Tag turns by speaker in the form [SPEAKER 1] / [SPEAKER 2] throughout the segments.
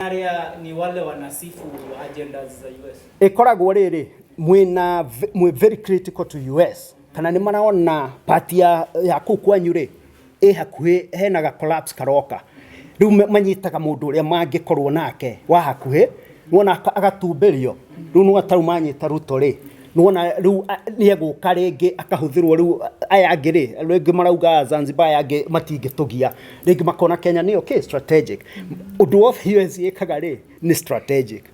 [SPEAKER 1] Arĩa ni wale wanasifu agendas za US.
[SPEAKER 2] Ĩkoragwo rĩrĩ mwĩna mwĩ very critical to US, kana nĩ marona part ya kũu kwanyu rĩ ĩ hakuhĩ hena ga collapse karoka. Rĩu manyitaga mũndũ ũrĩa mangĩkorwo nake wa hakuhĩ, nĩwona agatumberio. Rĩu nĩwona tarĩu manyita Ruto rĩ, nĩwona rĩu nĩ egũka rĩngĩ akahũthĩrwo. Rĩu aya angĩ rĩ, rĩngĩ marauga Zanzibar, aya angĩ matingĩtũgia. Rĩngĩ makona Kenya nĩyo kĩ strategic. Ũndũ wothe US ĩkaga rĩ nĩ strategic.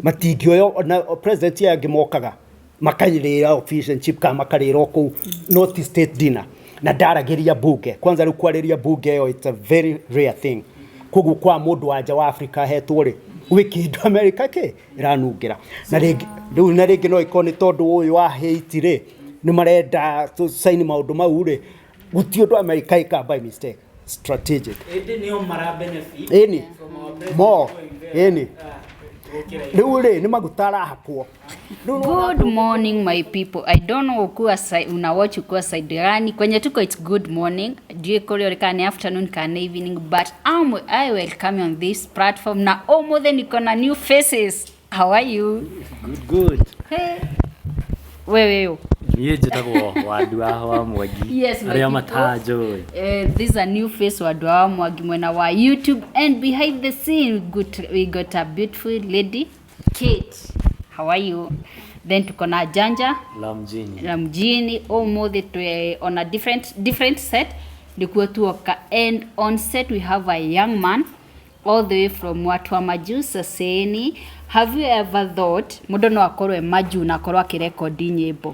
[SPEAKER 2] Matingĩoya ona president aya angĩ mokaga makarĩra fish and chip kana makarĩra o kũu, not state dinner, na ndaragĩria bunge kwanza. Rĩu kwarĩria bunge ĩyo, it's a very rare thing. Koguo kwa mũndũ wa nja wa Africa ahetwo rĩ, gwĩ kĩndũ America kĩ ĩranungĩra. Na rĩngĩ rĩu, na rĩngĩ no ĩkorwo nĩ tondũ ũyũ wa Haiti rĩ, nĩ marenda tũcaini maũndũ mau rĩ. Gũtirĩ ũndũ America ĩkaga by mistake, strategic.
[SPEAKER 1] Ĩndĩ nĩo mara benefit from our president
[SPEAKER 2] More.
[SPEAKER 1] going there. Ah, gũkĩra
[SPEAKER 2] Rĩu rĩ nĩ maguta arahakwo. Rĩu nĩwona.
[SPEAKER 3] Good morning, my people. I don't know ukiwa una watch ukiwa side gani. Kwenye tuko, it's good morning. Ndiũĩ kũrĩa ũrĩ, kana nĩ afternoon kana evening, but I welcome you on this platform. Na ũmũthĩ niko na new faces. How are you?
[SPEAKER 4] Good, good.
[SPEAKER 3] Hey. Wewe yo.
[SPEAKER 4] Niĩ njĩtagwo Wandua wa Mwangi.
[SPEAKER 3] Yes, my
[SPEAKER 4] Arĩa
[SPEAKER 3] people.
[SPEAKER 4] matanjũĩ.
[SPEAKER 3] This is a new face, Wandua wa Mwangi, mwena wa YouTube, and behind the scene we got a beautiful lady, Kate. How are you? Then tuko na Janja
[SPEAKER 4] La mjini.
[SPEAKER 3] La mjini. Ũmũthĩ twĩ on a different set nĩkuo tuoka, and on set we have a young man all the way from watu wa majuu, Saseni. Have you ever thought mũndũ no akorwo e majuu na akorwo akĩrekondi nyĩmbo?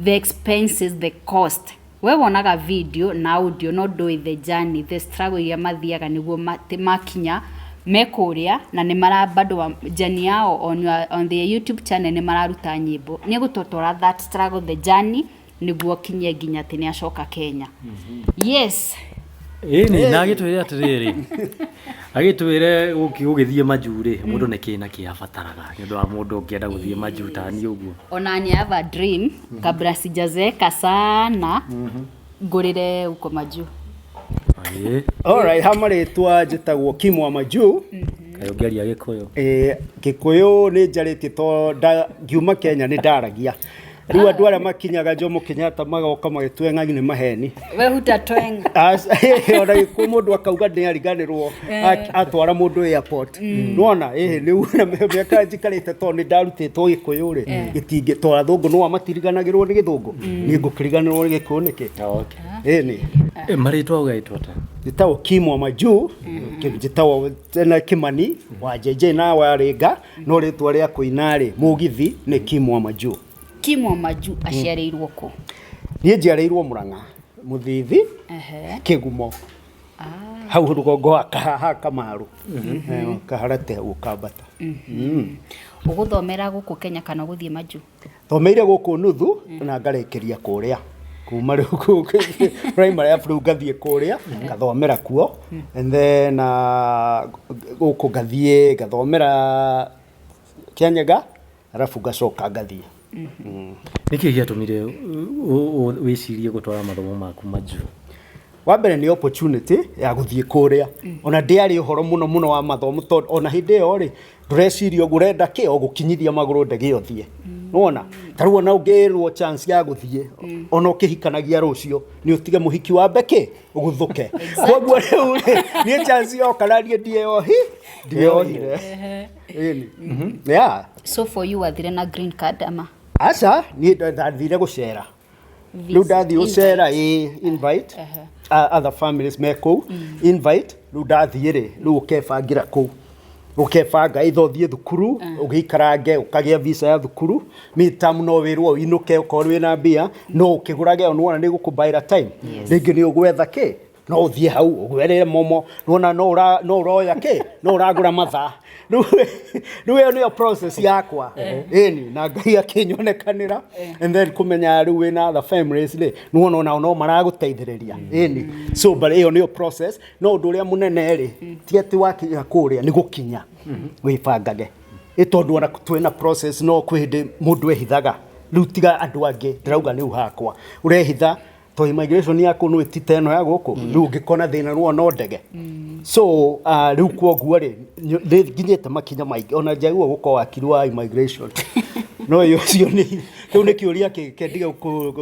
[SPEAKER 3] The expenses, the cost. We wonaga video na audio, no ndũĩ the journey, the struggle iria mathiaga nĩguo makinya me kũrĩa, na nĩ mara bado journey yao on their YouTube channel nĩ mararuta nyĩmbo. Nĩ gũtotora that struggle, the journey, nĩguo kinye nginya atĩ nĩ acoka Kenya. Yes.
[SPEAKER 4] Ĩni na agĩtwĩre atĩrĩrĩ, agĩtwĩre gũgĩthiĩ majuu rĩ, mũndũ nĩ kĩ na kĩ abataraga nĩ ũndũ wa mũndũ ũngĩenda gũthiĩ majuu ta niĩ ũguo.
[SPEAKER 3] Ona ni have a dream, kabla sijazeeka sana, ngũrĩre huko majuu.
[SPEAKER 4] Ĩĩ.
[SPEAKER 2] Alright, ha marĩtwa njĩtagwo Kim wa Majuu.
[SPEAKER 4] Kaĩ ũngĩaria Gĩkũyũ?
[SPEAKER 2] Ĩ, Gĩkũyũ nĩ njarĩtie to ngiuma Kenya nĩ ndaragia. Rĩu andũ arĩa makinyaga Jomo Kenyatta magoka magĩtue ng'ang'i nĩ maheni.
[SPEAKER 3] We hutatwenga.
[SPEAKER 2] Ona gĩkũyũ mũndũ akauga nĩ ariganĩrwo atwara mũndũ airport. Nĩwona ĩhĩ rĩu na mĩaka njikarĩte, tondũ nĩ ndarutĩtwo Gĩkũyũ rĩ, gĩtingĩ to athũngũ no matiriganagĩrwo nĩ Gĩthũngũ, niĩ ngũkĩriganĩrwo nĩ Gĩkũyũ nĩkĩ? Ĩni.
[SPEAKER 4] Ĩ, marĩtwa ũgaĩtwo ta?
[SPEAKER 2] Njĩtagwo Kim wa Majuu, njĩtagwo tena Kimani wa JJ na wa Rĩnga, no rĩtwa rĩa kũina rĩ mũgithi nĩ Kim wa Majuu.
[SPEAKER 3] Kim wa Majuu aciarĩirwo kũ?
[SPEAKER 2] Niĩ njiarĩirwo Mũrang'a Mũthithi. Kĩgumo hau rũgongo wa ha Kamaru. Eh, Kaharate ũkambata.
[SPEAKER 3] Ũgũthomera gũkũ Kenya kana ũgũthiĩ majuu?
[SPEAKER 2] Thomeire gũkũ nuthu na ngarĩkĩria kũrĩa kuma rĩu primary arabu rĩu ngathiĩ kũrĩa ngathomera kuo, and then gũkũ ngathiĩ ngathomera Kianyaga, arabu ngacoka ngathiĩ.
[SPEAKER 4] Nĩkĩ gĩatũmire wĩcirie gũtwara mathomo maku majuu?
[SPEAKER 2] Wa mbere nĩ opportunity ya gũthiĩ kũrĩa. Ona ndĩarĩ ũhoro mũno mũno wa mathomo, tondũ ona hĩndĩ ĩyo rĩ ndũreciria ũguo, ũrenda kĩ o gũkinyithia magũrũ ndege ũthiĩ. Nĩwona ta rĩu ona ũngĩrwo chance ya gũthiĩ, ona ũkĩhikanagia rũciũ nĩ ũtige mũhiki wambe kĩ ũguthũke. Koguo rĩu rĩ, niĩ chance yoka na niĩ ndieyohire. Ĩni, yeah.
[SPEAKER 3] So for you, wathire na green card ama?
[SPEAKER 2] Aca, niĩ ndathire gũcera. Rĩu ndathiĩ gũcera, ĩ, invite other families me kũu, invite. Rĩu ndathiĩ rĩ, rĩu ũkebangĩra kũu, ũkebanga either ũthiĩ thukuru ũgĩikarange ũkagĩa visa ya thukuru midterm, no wĩrwo ũinũke okorwo wĩna mbia, no ũkĩgũrage nĩwona nĩ gũkũbaĩra time. Rĩngĩ nĩ ũgwetha kĩ, no ũthiĩ hau ũgwerere momo, nĩwona no ũroya kĩ, no ũragũra mathaa. Rĩu ĩyo nĩyo process yakwa. Ĩni, na Ngai akĩnyonekanĩra, and then kũmenya rĩu wĩna other families rĩ, nĩwona onao no maragũteithĩrĩria. Ĩni, so but ĩyo nĩyo process. No ũndũ ũrĩa mũnene rĩ, ti atĩ wakinya kũrĩa, nĩ gũkinya wĩbangage, ĩ tondũ ona twĩna process, no kwĩ hĩndĩ mũndũ ehithaga. Rĩu tiga andũ angĩ, ndĩrauga rĩu hakwa ũrehitha. To immigration yaku no ĩtite ĩno ya gũkũ rĩu ũngĩkona thĩna ruo no ndege. So rĩu kwoguo rĩ, nĩ nginyĩte makinya maingĩ ona njagĩrĩirwo gũkorwo wakiri wa immigration, no ĩyo ũcio nĩ kĩu nĩ kĩũria kĩndige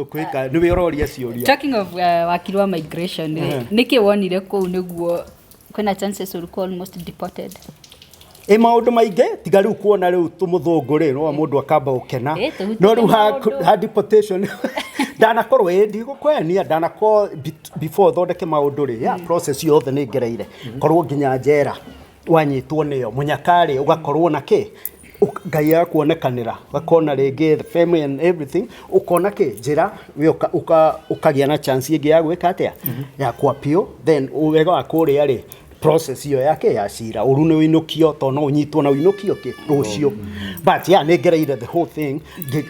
[SPEAKER 2] kwĩka nĩwe ũroria ciũria.
[SPEAKER 3] Talking of wakiri wa migration, nĩkĩ wonire kũu nĩguo kwĩna chances ũrĩkũ almost deported?
[SPEAKER 2] Ĩ maũndũ maingĩ, tiga rĩu kuona rĩu tũmũthũngũ rĩ, no mũndũ akamba gũkena.
[SPEAKER 3] Ĩ, tũhutĩte
[SPEAKER 2] No rĩu
[SPEAKER 3] maũndũ.
[SPEAKER 2] Ha deportation ndanakorwo, ĩ ndigũkwenia, ndanakorwo before thondeke maũndũ rĩ ya process yothe nĩ ngereire, korwo nginya njera wanyitwo nĩyo mũnyakarĩ, ũgakorwo na kĩ, Ngai agakuonekanĩra, ũgakona rĩngĩ the family and everything, ũkona kĩ njĩra we ũkagĩa na chance ĩngĩ ya gwĩka atĩa, ya ku appeal. Then wega wa kũrĩa rĩ, process ĩyo yake ya cira ũru nĩ ũinũkio, tondũ no ũnyitwo na ũinũkio kĩ rũciũ. But yeah, nĩ ngereire the whole thing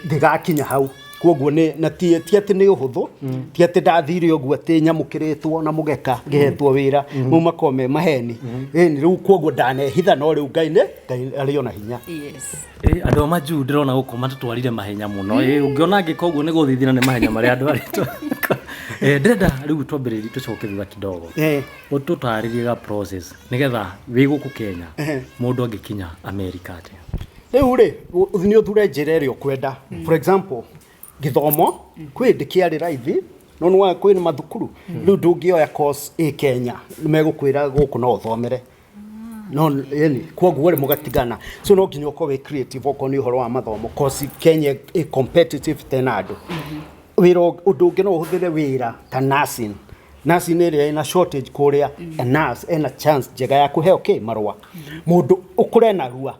[SPEAKER 2] ngĩgakinya hau. Koguo nĩ na ti atĩ nĩ ũhũthũ, ti atĩ ndathire ũguo atĩ nyamũkĩrĩtwo na mũgeka ngĩhetwo wĩra, mau makorwo me maheni. Ĩni rĩu koguo ndanehitha, no rĩu Ngai nĩ Ngai arĩ ona hinya.
[SPEAKER 4] Ĩ, andũ a majuu ndĩrona gũkũ matũtwarire mahenya mũno. Ĩ, ũngĩona angĩka ũguo nĩ gũthithina nĩ mahenya marĩa andũ arĩtwo. Ndĩrenda rĩu twambĩrĩrie tũcoke thutha kidogo, ũtũtarĩrie ga process nĩgetha wĩ gũkũ Kenya mũndũ angĩkinya America atĩa?
[SPEAKER 2] Rĩu rĩ, nĩ ũthure njĩra ĩrĩa ũkwenda. For example, gĩthomo kwĩ ndĩkĩarĩ raithi, no nĩ kwĩ mathukuru rĩu ndũngĩoya course ĩ Kenya, megũkwĩra gũkũ no ũthomere no yani koguo rĩ mũgatigana. So no nginya ũkorwo wĩ creative okorwo nĩ ũhoro wa mathomo, course Kenya ĩ competitive tena andũ wĩra. Ũndũ ũngĩ, no ũhũthĩre wĩra ta nursing. Nursing ĩrĩa ĩna shortage kũrĩa, a nurse ena chance njega ya kũheo kĩ marũa. Mũndũ ũkũre narua,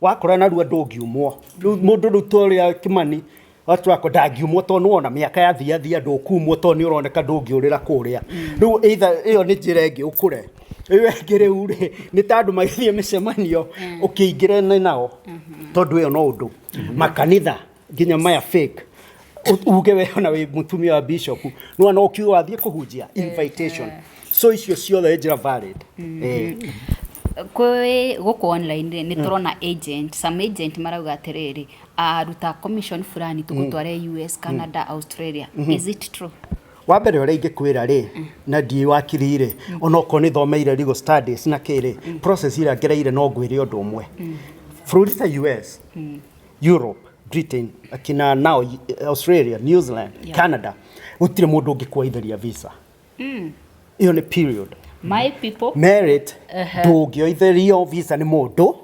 [SPEAKER 2] wakũra narua ndũngiumwo. Rĩu mũndũ rĩu ta ũrĩa Kimani watu wako ndangiumwo, tondũ nĩwona mĩaka yathia thia ndũkumwo, tondũ nĩ ũroneka ndũngĩũrĩra kũrĩa. Rĩu either ĩyo nĩ njĩra ĩngĩ ũkũre. Ĩyo ĩngĩ rĩu rĩ, nĩ ta andũ magĩthiĩ mĩcemanio ũkĩingĩrane nao, tondũ ĩyo no ũndũ makanitha nginya maya fake, uge we ona wĩ mũtumia wa bishop, nĩwona no ũkiuga wathiĩ kũhunjia invitation. So icio ciothe nĩ njĩra valid.
[SPEAKER 3] Kwĩ gũkũ online rĩ, nĩ tũrona agent, some agent marauga atĩrĩrĩ, aruta commission fulani tũgũtware US, Canada, Australia. Is it true?
[SPEAKER 2] Wa mbere ũrĩa ingĩkwĩra rĩ, na ndiĩ wakiri rĩ, onokorwo nĩ thomeire legal studies na kĩ rĩ, process ĩrĩa ngereire, no ngwĩre ũndũ ũmwe: bũrũri ta US, Europe, Britain, akina now Australia, New Zealand, Canada, gũtirĩ mũndũ ũngĩkuoitheria visa. Ĩyo nĩ period.
[SPEAKER 3] My people.
[SPEAKER 2] Merit, ndũngĩoitherio visa nĩ mũndũ,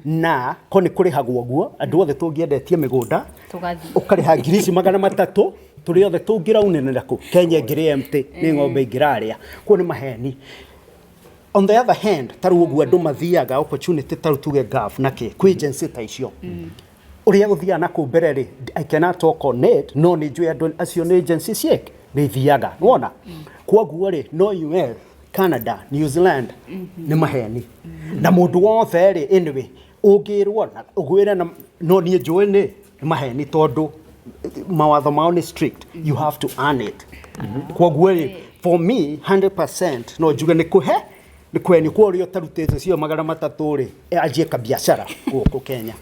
[SPEAKER 2] na ko nĩ kũrĩhagwo ũguo andũ othe tũngĩendetie mĩgũnda,
[SPEAKER 3] Tũgathiĩ.
[SPEAKER 2] Ũkarĩha 300,000 ici, tũrĩ othe tũngĩraunĩrĩra kũ Kenya ĩngĩrĩ empty nĩ ng'ombe ingĩrarĩa kuo, nĩ maheni. On the other hand, ta rĩu ũguo andũ mathiaga opportunity, ta rĩu tuge Gulf na kĩ, kwĩ agency ta icio ũrĩa gũthiaga na kũu mbere rĩ, I cannot talk on it, no nĩ njũĩ andũ acio nĩ agency ciek nĩ ithiaga nĩwona. Kwoguo rĩ, no US, Canada, New Zealand nĩ maheni, na mũndũ wothe rĩ, anyway ũngĩrwo na ũgwĩre na no niĩ njũĩ nĩ maheni, tondũ mawatho mao nĩ strict, you have to earn it. Kwoguo rĩ, for me 100% no njuge nĩ kũhe nĩ kwenio kwa ũrĩa ũtarutĩte cio 300 rĩ, anjie kabiacara gũkũ Kenya.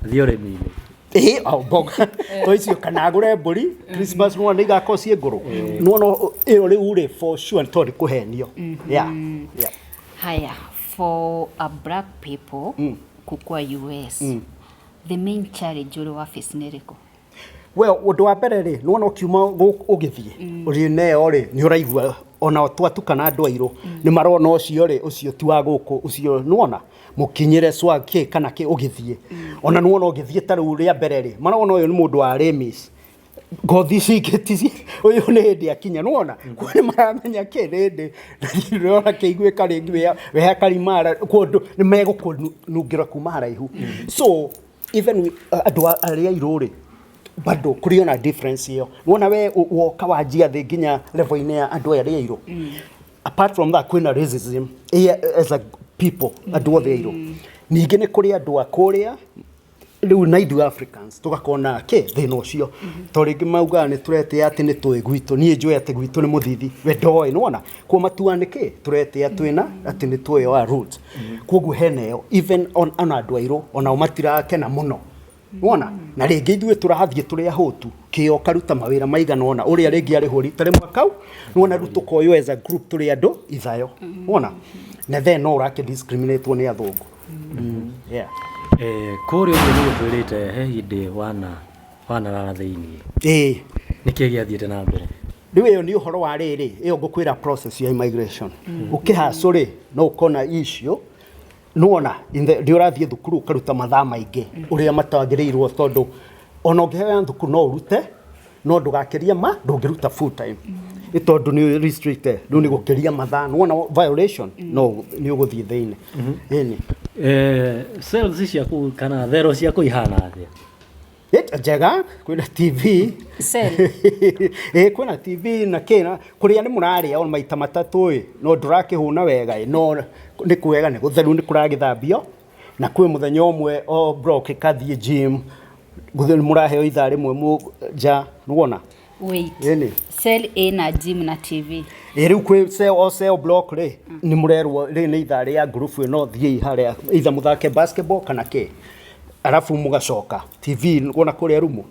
[SPEAKER 4] Thiĩ ũrĩmi-inĩ.
[SPEAKER 2] Ĩĩ, o mboga to icio, kana agũre mbũri Christmas, nĩwona igakorwo ciĩ ngũrũ, nĩwona ĩyo rĩu rĩ, for sure tondũ nĩ kũhenio. Yeah.
[SPEAKER 3] Haya, for a black people kukua US, the main challenge ũrĩ wa face nĩ ĩrĩkũ?
[SPEAKER 2] Well, ũndũ wa mbere rĩ, nĩwona ũkiuma gũkũ ũgĩthiĩ ũrĩ neo rĩ, nĩ ũraigua ona twatukana andũ airũ nĩ marona ũcio rĩ, ũcio ti wa gũkũ, ũcio nĩwona mũkinyĩre swag kĩ kana kĩ ũgĩthiĩ. Ona nĩwona ũgĩthiĩ ta rĩu rĩa mbere rĩ, marona ũyũ nĩ mũndũ wa remis ngothi ici ingĩ ti ũyũ nĩ hĩndĩ akinya, nĩwona kuo nĩ maramenya kĩ nĩ hĩndĩ ndĩrona kĩiguĩka rĩngĩ wĩha karimara kũndũ nĩ megũkũnungĩra kuma haraihu. So even andũ arĩa airũ rĩ, bado kũrĩ ona difference ĩyo, wona we woka wanjia thĩ nginya level-inĩ ya andũ aya arĩa airũ. Apart from that, kwĩna racism as a people, andũ othe airũ. Ningĩ nĩ kũrĩ andũ a kũrĩa rĩu na ithuĩ Africans tũgakorwo na kĩ thĩna ũcio, to rĩngĩ maugaga nĩ tũretĩa atĩ nĩ tũĩ gwitũ. Niĩ njũĩ atĩ gwitũ nĩ mũthithi, we ndoĩ, nĩwona kuo matua nĩ kĩ tũretĩa twĩna atĩ nĩ tũĩ our roots. Koguo hena ĩyo, even ona andũ airũ onao matirakena mũno. Wona na rĩngĩ ithuĩ tũrathiĩ tũrĩ ahũtu kĩo karuta mawĩra maigana ũna ũrĩa rĩngĩ arĩhwo rita rĩmwe kau, nĩwona rĩu tũkoywo as a group tũrĩ andũ ithayo, wona na then no ũrakĩ discriminate nĩ athũngũ. Yeah.
[SPEAKER 4] Kũrĩa ũguo nĩ gũtwĩrĩte he hĩndĩ wanarara thĩiniĩ.
[SPEAKER 2] Ĩĩ.
[SPEAKER 4] Nĩkĩ gĩathiĩte na mbere?
[SPEAKER 2] Rĩu ĩyo nĩ ũhoro wa rĩrĩ, ĩyo ngũkwĩra process ya immigration. Ũkĩhacũ rĩ, no ũkona issue, nĩwona ndĩ ũrathiĩ thukuru ũkaruta mathaa maingĩ ũrĩa matagĩrĩirwo, tondũ ona ũngĩheo thukuru no ũrute, no ndũgakĩrie ma ndũngĩruta full time, nĩ tondũ nĩ restricted, rĩu nĩ gũkĩria mathaa, nĩwona violation no nĩ ũgũthiĩ thĩinĩ. Ĩni.
[SPEAKER 4] Cells ciaku kana thero ciaku ihana atĩa?
[SPEAKER 2] Njega, kwĩna TV.
[SPEAKER 3] Cell.
[SPEAKER 2] Ĩ, kwĩna TV na kĩ kũrĩa nĩ mũrarĩa o maita matatũ ĩ, no ndũrakĩhũna wega ĩ, no nĩ kwega, nĩ gũtheru, nĩ kũragĩthambio, na kwĩ mũthenya ũmwe o block ĩkathiĩ gym, gũthĩ mũraheo ithaa rĩmwe nja, nĩwona.
[SPEAKER 3] Wait.
[SPEAKER 2] Ĩni.
[SPEAKER 3] Cell ĩna gym na TV?
[SPEAKER 2] Ĩ, rĩu kwĩ cell, o cell block rĩ, nĩ mũrerwo rĩ nĩ ithaa rĩa group ĩno, thiĩi harĩa either mũthake basketball kana kĩ, arabu mũgacoka TV wona kũrĩa rumu,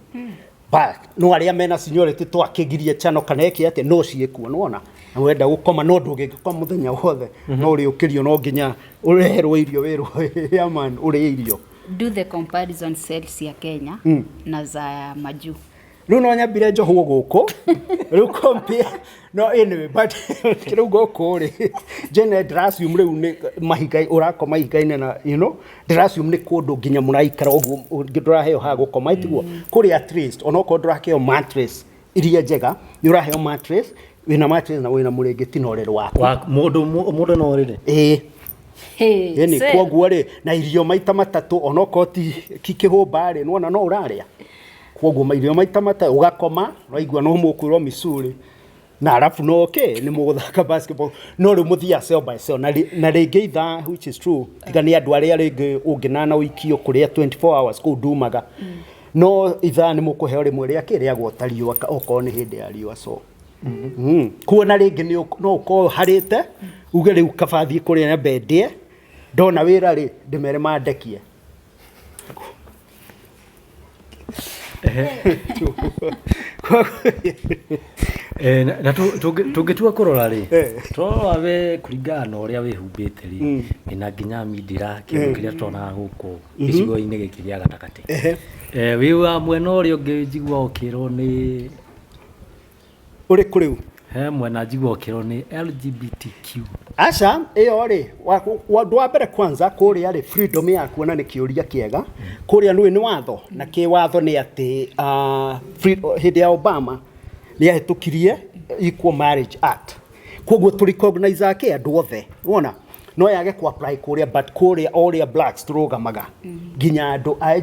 [SPEAKER 2] but no arĩa mena seniority twakĩgirie channel kana ĩkĩ atĩ no ciĩkuo, nĩwona, na wenda gũkoma no ndũngĩgĩkoma mũthenya wothe, no ũrĩũkĩrio, no nginya ũreherwo irio, wĩrwo, yeah man, ũrĩe irio.
[SPEAKER 3] Do the comparison, cells cia Kenya na za majuu.
[SPEAKER 2] Rĩu no nyambire njohwo gũkũ rĩu compare, no anyway, but rĩu gũkũ rĩ jene ndĩracium rĩu nĩ mahiga, ũrakoma ihiga-inĩ na ndĩracium nĩ kũndũ nginya mũraikara ũguo ndũraheo ha gũkoma, itiguo kũrĩa, at least onokorwo ndũrakĩheo mattress iria njega, nĩ ũraheo mattress, wĩna mattress na wĩna mũrĩngĩti na ũrĩrĩ waku.
[SPEAKER 4] Wa mũndũ no ũrĩrĩ.
[SPEAKER 2] Ĩĩ.
[SPEAKER 3] Hey,
[SPEAKER 2] Ĩni.
[SPEAKER 3] Cell.
[SPEAKER 2] Kwoguo rĩ, na irio maita matatũ, onokorwo ti kĩhũmba rĩ, nĩwona no ũrarĩa, kwoguo irio maita matatũ, ũgakoma waigua no mũkwĩrwo micuri na arabu no okay, nĩ mũgũthaka basketball, no rĩu mũthiaga cell by cell na rĩngĩ ithaa, which is true, tiga nĩ andũ arĩa rĩngĩ ũngĩnana ũikio kũrĩa 24 hours kũu ndumaga, no ithaa nĩ mũkũheo rĩmwe rĩa kĩ rĩa gwota riũa okorwo nĩ hĩndĩ ya riũa, so kuona rĩngĩ no ũkorwo harĩte uge rĩu kaba thiĩ kũrĩa nyambe ndĩe, ndona wĩra rĩ ndĩmere mandekie.
[SPEAKER 4] Na tũngĩtua kũrora rĩ, tũrora we kũringana na ũrĩa wĩhumbĩte rĩ, wĩna nginya mindira, kĩndũ kĩrĩa tuonaga gũkũ gĩcigo-inĩ gĩkĩ gĩa gatagatĩ. Wĩ wa mwena ũrĩa ũngĩ, njigua ũkĩrwo nĩ
[SPEAKER 2] Ũrĩkũ rĩu?
[SPEAKER 4] He mwena njigua ũkĩrwo nĩ LGBTQ.
[SPEAKER 2] Aca, ĩyo rĩ, ũndũ wa mbere kwanza kũrĩa rĩ, freedom ya kuona nĩ kĩũria kĩega. Kũrĩa nĩũĩ nĩ watho, na kĩ watho nĩ atĩ hĩndĩ ya Obama nĩ ahĩtũkirie Equal Marriage Act, koguo tũ recognize kĩ andũ othe, wona no yage ku apply kũrĩa, but kũrĩa o ũrĩa blacks tũrũgamaga nginya andũ a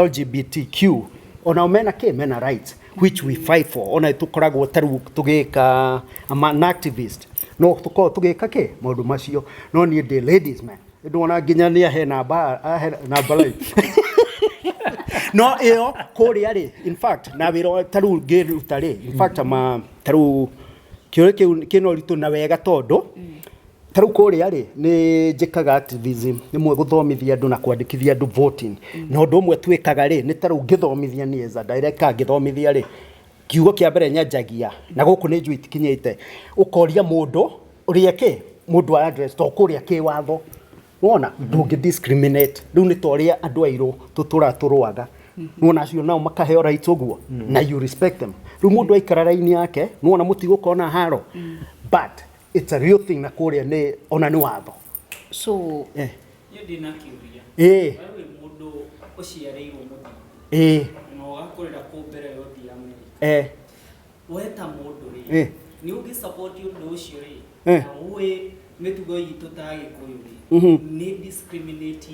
[SPEAKER 2] LGBTQ onao mena kĩ, mena rights which we fight for, ona tũkoragwo ta rĩu tũgĩka, I'm an activist, no tũkoragwo tũgĩka kĩ maũndũ macio, no niĩ ndĩ ladies man, ndona nginya nĩ ahe namba, ahe namba line, no ĩyo kũrĩa rĩ, in fact na wĩra ta rĩu ngĩruta rĩ, in fact ama ta rĩu kĩũria kĩu kĩna ũritũ na wega, tondũ ta rĩu kũrĩa rĩ, nĩ njĩkaga activism nĩmwe gũthomithia andũ na kwandĩkithia andũ voting, na ũndũ ũmwe twĩkaga rĩ, nĩ ta rĩu ngĩthomithia niĩ as a director, ngĩthomithia rĩ, kiugo kĩa mbere nyanjagia na gũkũ nĩ njũĩ itikinyĩte, ũkoria mũndũ ũrĩa kĩ mũndũ wa address to kũrĩa kĩwatho, wona ndũngĩ discriminate, rĩu nĩ ta ũrĩa andũ airũ tũtũraga tũrũaga, nĩwona acio nao makaheo rights ũguo na you respect them, rĩu mũndũ aikara raini yake, nĩwona mũtigũkorwo na haro, but it's a real thing na kũrĩa nĩ ona nĩ watho.
[SPEAKER 3] So
[SPEAKER 1] Niĩ ndĩna kĩũria.
[SPEAKER 2] Ĩĩ.
[SPEAKER 1] We wĩ mũndũ ũciarĩirwo mũthiĩ na ũgakũrĩra kũu mbere ya ũthiĩ Amerika. We ta mũndũ rĩ, nĩ ũngĩ support ũndũ ũcio rĩ, na ũĩ mĩtugo itũ ta Agĩkũyũ rĩ, nĩ discriminate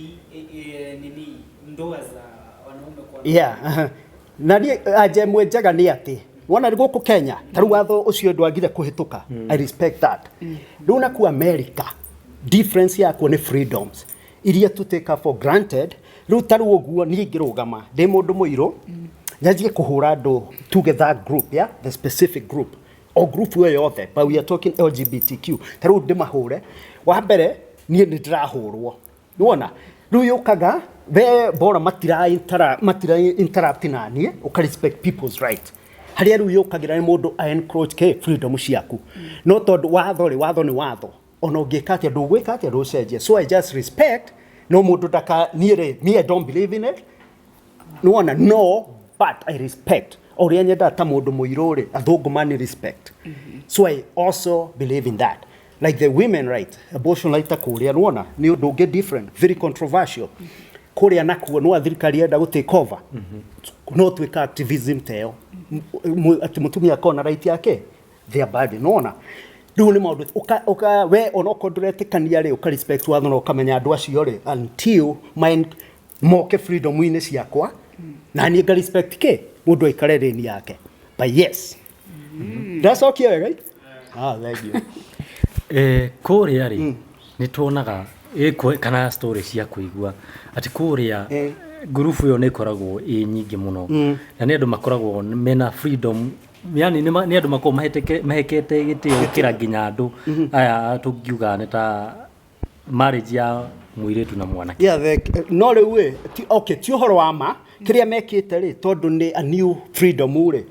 [SPEAKER 1] nini ndoa za wanaume kwa
[SPEAKER 2] Yeah, aha. Na niĩ anja ĩmwe njega nĩ atĩ wona nĩ gũkũ Kenya ta rĩu watho ũcio ndwagire kũhĩtũka, I respect that. Rĩu nakuo America difference yakuo nĩ freedoms iria tu take for granted, rĩu ta rĩu ũguo niĩ ingĩrũgama ndĩ mũndũ mũirũ nyanjie kũhũra andũ, tuge that group, yeah, the specific group o group ĩyo yothe, but we are talking LGBTQ, ta rĩu ndĩmahũre, wa mbere niĩ nĩ ndĩrahũrwo, nĩwona rĩu yũkaga We bora matira matira interrupt naniĩ, ũka respect people's right. Harĩa rĩu yũkagĩra nĩ mũndũ a encroach ke freedom ciaku, no tondũ watho rĩ, watho nĩ watho, ona ũngĩka atĩa ndũgwĩka atĩa ndũcenjia. So I just respect, no mũndũ ndaka niĩ rĩ, me, I don't believe in it, nĩwona? No, but I respect o ũrĩa nyendaga ta mũndũ mũirũ rĩ, athũngũ mani respect, so I also believe in that, like the women right, abortion right, ta kũrĩa nĩwona nĩ ũndũ ũngĩ different, very controversial kũrĩa nakuo. No thirikari yenda gũ take over, no twĩka activism ta ĩyo, atĩ mũtumia akorwo na right yake, their body, nĩwona? Rĩu nĩ maũndũ ũka we onokorwo ndũretĩkania rĩ, ũka respect watho na ũkamenya andũ acio rĩ, until mind moke freedom-inĩ ciakwa na niĩ nga respect kĩ mũndũ aikare lane yake. But yes, ndacokia wega? Ah, thank you.
[SPEAKER 4] Kũrĩa rĩ, nĩ tuonaga kana story cia kũigua atĩ kũrĩa ngurubu ĩyo nĩ ĩkoragwo ĩ nyingĩ mũno na nĩ andũ makoragwo mena freedom, yani nĩ andũ makoragwo mahekete gĩtĩo gũkĩra nginya andũ aya tũngiuga nĩ ta marriage ya mũirĩtu na mwanake.
[SPEAKER 2] Yeah, no rĩu ĩ okay, ti ũhoro wa ma kĩrĩa mekĩte rĩ, tondũ nĩ a new freedom rĩ,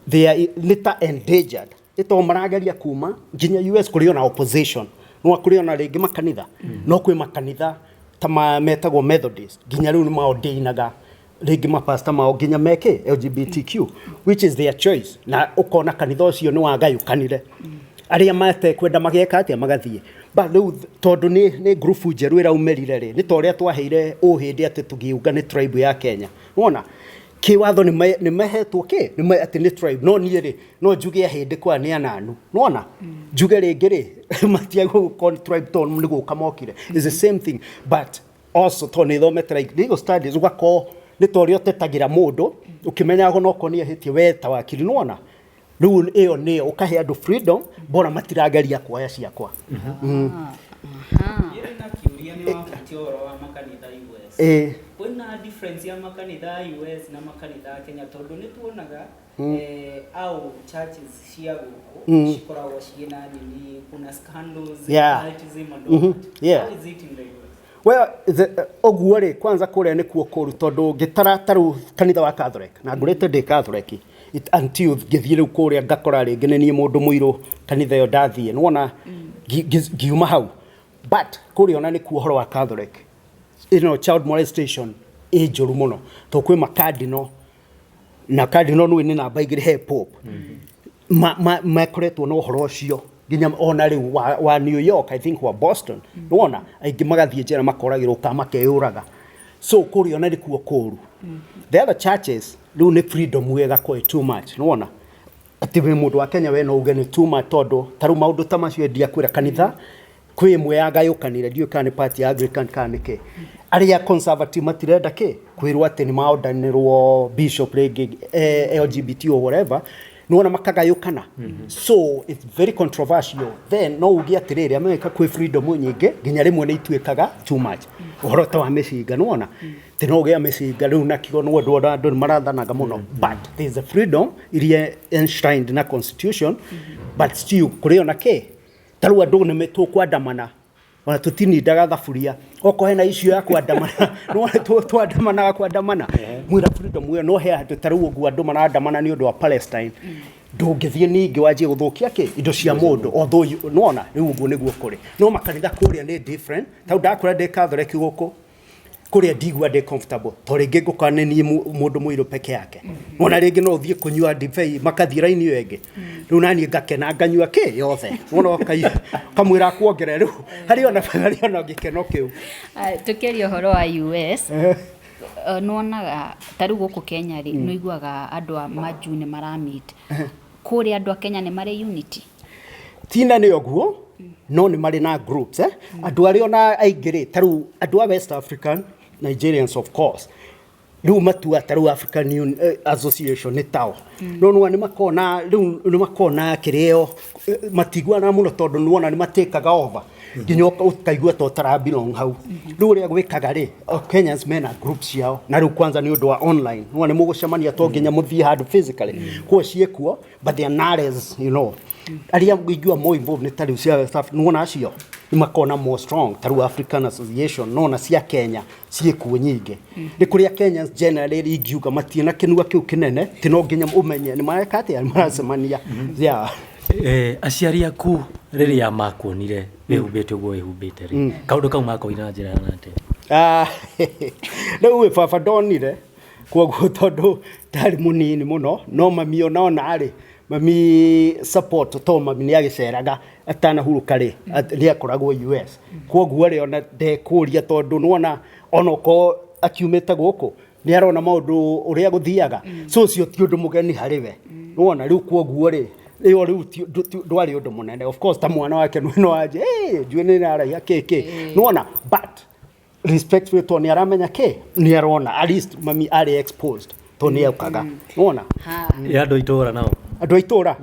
[SPEAKER 2] they are nĩ ta endangered, nĩ tondũ marageria kuma nginya US kũrĩ ona opposition, no kũrĩ ona rĩngĩ makanitha, no kwĩ makanitha ta metagwo Methodist, nginya rĩu nĩ maordainaga rĩngĩ mapasta mao nginya meke LGBTQ, which is their choice, na ũkona kanitha ũcio nĩ wagayũkanire, arĩa matekwenda mageka atĩa, magathiĩ. But rĩu tondũ nĩ ngurubu njerũ ĩraumĩrire rĩ, nĩ ta ũrĩa twaheire ũhĩndĩ atĩ tũgiuga nĩ tribe ya Kenya, wona kĩwatho nĩ mahetwo kĩ atĩ nĩ tribe. No niĩ rĩ, no njuge ahĩndĩ kwa nĩ ananu, nĩwona? Njuge rĩngĩ rĩ, matiagĩrĩirwo gũkorwo nĩ tribe tondũ nĩ gũka mokire. It's the same thing, but also tondũ nĩ thomete like legal studies, ũgakorwo nĩ ta ũrĩa ũtetagĩra mũndũ ũkĩmenyaga onokorwo nĩ ahĩtie, we ta wakiri, nĩwona? Rĩu ĩyo nĩyo ũkahe andũ freedom, bora matirageria kuoya ciakwa.
[SPEAKER 1] Niĩ na kĩũria, nĩ wahutia ũhoro wa makanitha US. Kwĩna difference ya makanitha ya US na makanitha ya Kenya, tondũ nĩ tuonaga au churches cia gũkũ cikoragwo ciĩna nini, kuna scandals, cultism and all that. How is it in the US?
[SPEAKER 2] Well, ũguo rĩ, kwanza kũrĩa nĩkuo kũru, tondũ ngĩtara tarĩu kanitha wa Catholic, na ngũrĩte ndĩ Catholic until ngĩthiĩ rĩu kũrĩa ngakora rĩngĩ nĩ niĩ mũndũ mũirũ kanitha ĩyo ndathiĩ, nĩwona? Ngiuma hau, but kũrĩa ona nĩkuo ũhoro wa Catholic ĩno child molestation ĩ njũru mũno, tondũ kwĩ makadino, na cardinal nĩ nĩ namba 2 he pope, makoretwo na ũhoro ũcio nginya ona rĩu wa New York, I think wa Boston, nĩwona aingĩ magathiĩ njera, makoragĩrwo kana makeyũraga. So kũrĩa ona nĩkuo kũru. The other churches rĩu nĩ freedom ĩgakorwo ĩ too much, nĩwona? Atĩ wĩ mũndũ wa Kenya, we no uge nĩ too much, tondũ ta rĩu maũndũ ta macio endia kwĩra kanitha kwĩ ĩmwe yagayũkanire, ndiũĩ kana nĩ party ya Anglican kana nĩ kĩ, arĩa conservative matirenda kĩ kwĩrwo atĩ nĩ maordainĩrwo bishop rĩngĩ LGBT or whatever, nĩwona makagayũkana. So it's very controversial. Then no uge atĩrĩrĩ, America kwĩ freedom nyingĩ, nginya rĩmwe nĩ ituĩkaga too much, ũhoro ta wa mĩcinga, nĩwona? Atĩ no ũgĩa mĩcinga rĩu nakĩo nĩ andũ andũ nĩ marathanaga mũno, but there is a freedom iria enshrined na constitution, but still kũrĩ ona kĩ ta rĩu andũ nĩ tũkwandamana, ona tũtinindaga thaburia okorwo hena issue ya kwandamana, no twandamanaga kwandamana mwĩra freedom ĩyo. No he handũ ta rĩu ũguo andũ marandamana nĩ ũndũ wa Palestine, ndũngĩthiĩ ningĩ wanjie gũthũkia kĩ indo cia mũndũ, although nĩwona rĩu ũguo nĩguo kũrĩ. No makanitha kũrĩa nĩ different, tondũ ndakũra ndĩ Catholic, gũkũ kũrĩa ndigua ndĩ comfortable, to rĩngĩ ngũkora nĩ niĩ mũndũ mũirũ peke yake. Wona rĩngĩ no ũthiĩ kũnyua ndibei, makathiĩ raini ĩyo ĩngĩ, rĩu naniĩ ngakena nganyua kĩ yothe, wona ũkamwĩra akuongerere, rĩu harĩ ona gĩkeno kĩu.
[SPEAKER 3] Ah, tũkĩaria ũhoro wa US, nĩwonaga ta rĩu gũkũ Kenya rĩ, nĩũiguaga andũ a majuu nĩ maramit kũrĩa, andũ a Kenya nĩ marĩ unity?
[SPEAKER 2] Tina nĩ ũguo, no nĩ marĩ na groups, eh? Andũ arĩa ona aingĩ rĩ, ta rĩu andũ a West African, Nigerians of course, rĩu matua ta rĩu African Association nĩ tao, no nĩwona nĩ makona rĩu nĩ makona kĩrĩo, matiguanaga mũno tondũ nĩwona nĩ matĩkaga over. Nginya ũkaigua ta ũtara belong hau. Rĩu ũrĩa gwĩkaga rĩ, Kenyans mena group ciao, na rĩu kwanza nĩ ũndũ wa online, nĩwona nĩ mũgũcemania, to nginya mũthiĩ handũ physically. Kuo ciĩkuo, but they are not as arĩa ingĩuga more involved nĩ ta rĩu cia West Africa, nĩwona acio nĩ makona more strong, ta rĩu African Association, nona cia Kenya ciĩkuo nyingĩ. Nĩ kũrĩa Kenyans generally ingiuga matirĩ na kĩnua kĩu kĩnene, ti no nginya ũmenye nĩ mareka atĩa, nĩ maracemania, yeah.
[SPEAKER 4] Aciari aku rĩrĩa makuonire wĩhumbĩte ũguo wĩhumbĩte rĩ, kaũndũ kau makoire na njĩra ya atĩa?
[SPEAKER 2] Ah, rĩu ĩ baba ndonire koguo tondũ ndarĩ mũnini mũno, no mami ona rĩ, mami support, to mami nĩ agĩceraga atanahurũka rĩ, nĩ akoragwo US, koguo rĩ, ona ndekũria, tondũ nĩwona ona okorwo akiumĩte gũkũ nĩ arona maũndũ ũrĩa gũthiaga, so ũcio ti ũndũ mũgeni harĩ we, nĩwona. Rĩu koguo rĩ, ĩyo rĩu ndwarĩ ũndũ mũnene. Of course, ta mwana wake no anje, "Hey, njuĩ nĩ ĩraraiha kĩ kĩ," nĩwona, but respectfully, to nĩ aramenya kĩ nĩ arona, at least mami arĩ exposed to nĩ okaga, nĩwona.
[SPEAKER 3] Ha.
[SPEAKER 4] Ya andũ a itũũra nao?
[SPEAKER 2] Andũ a itũũra,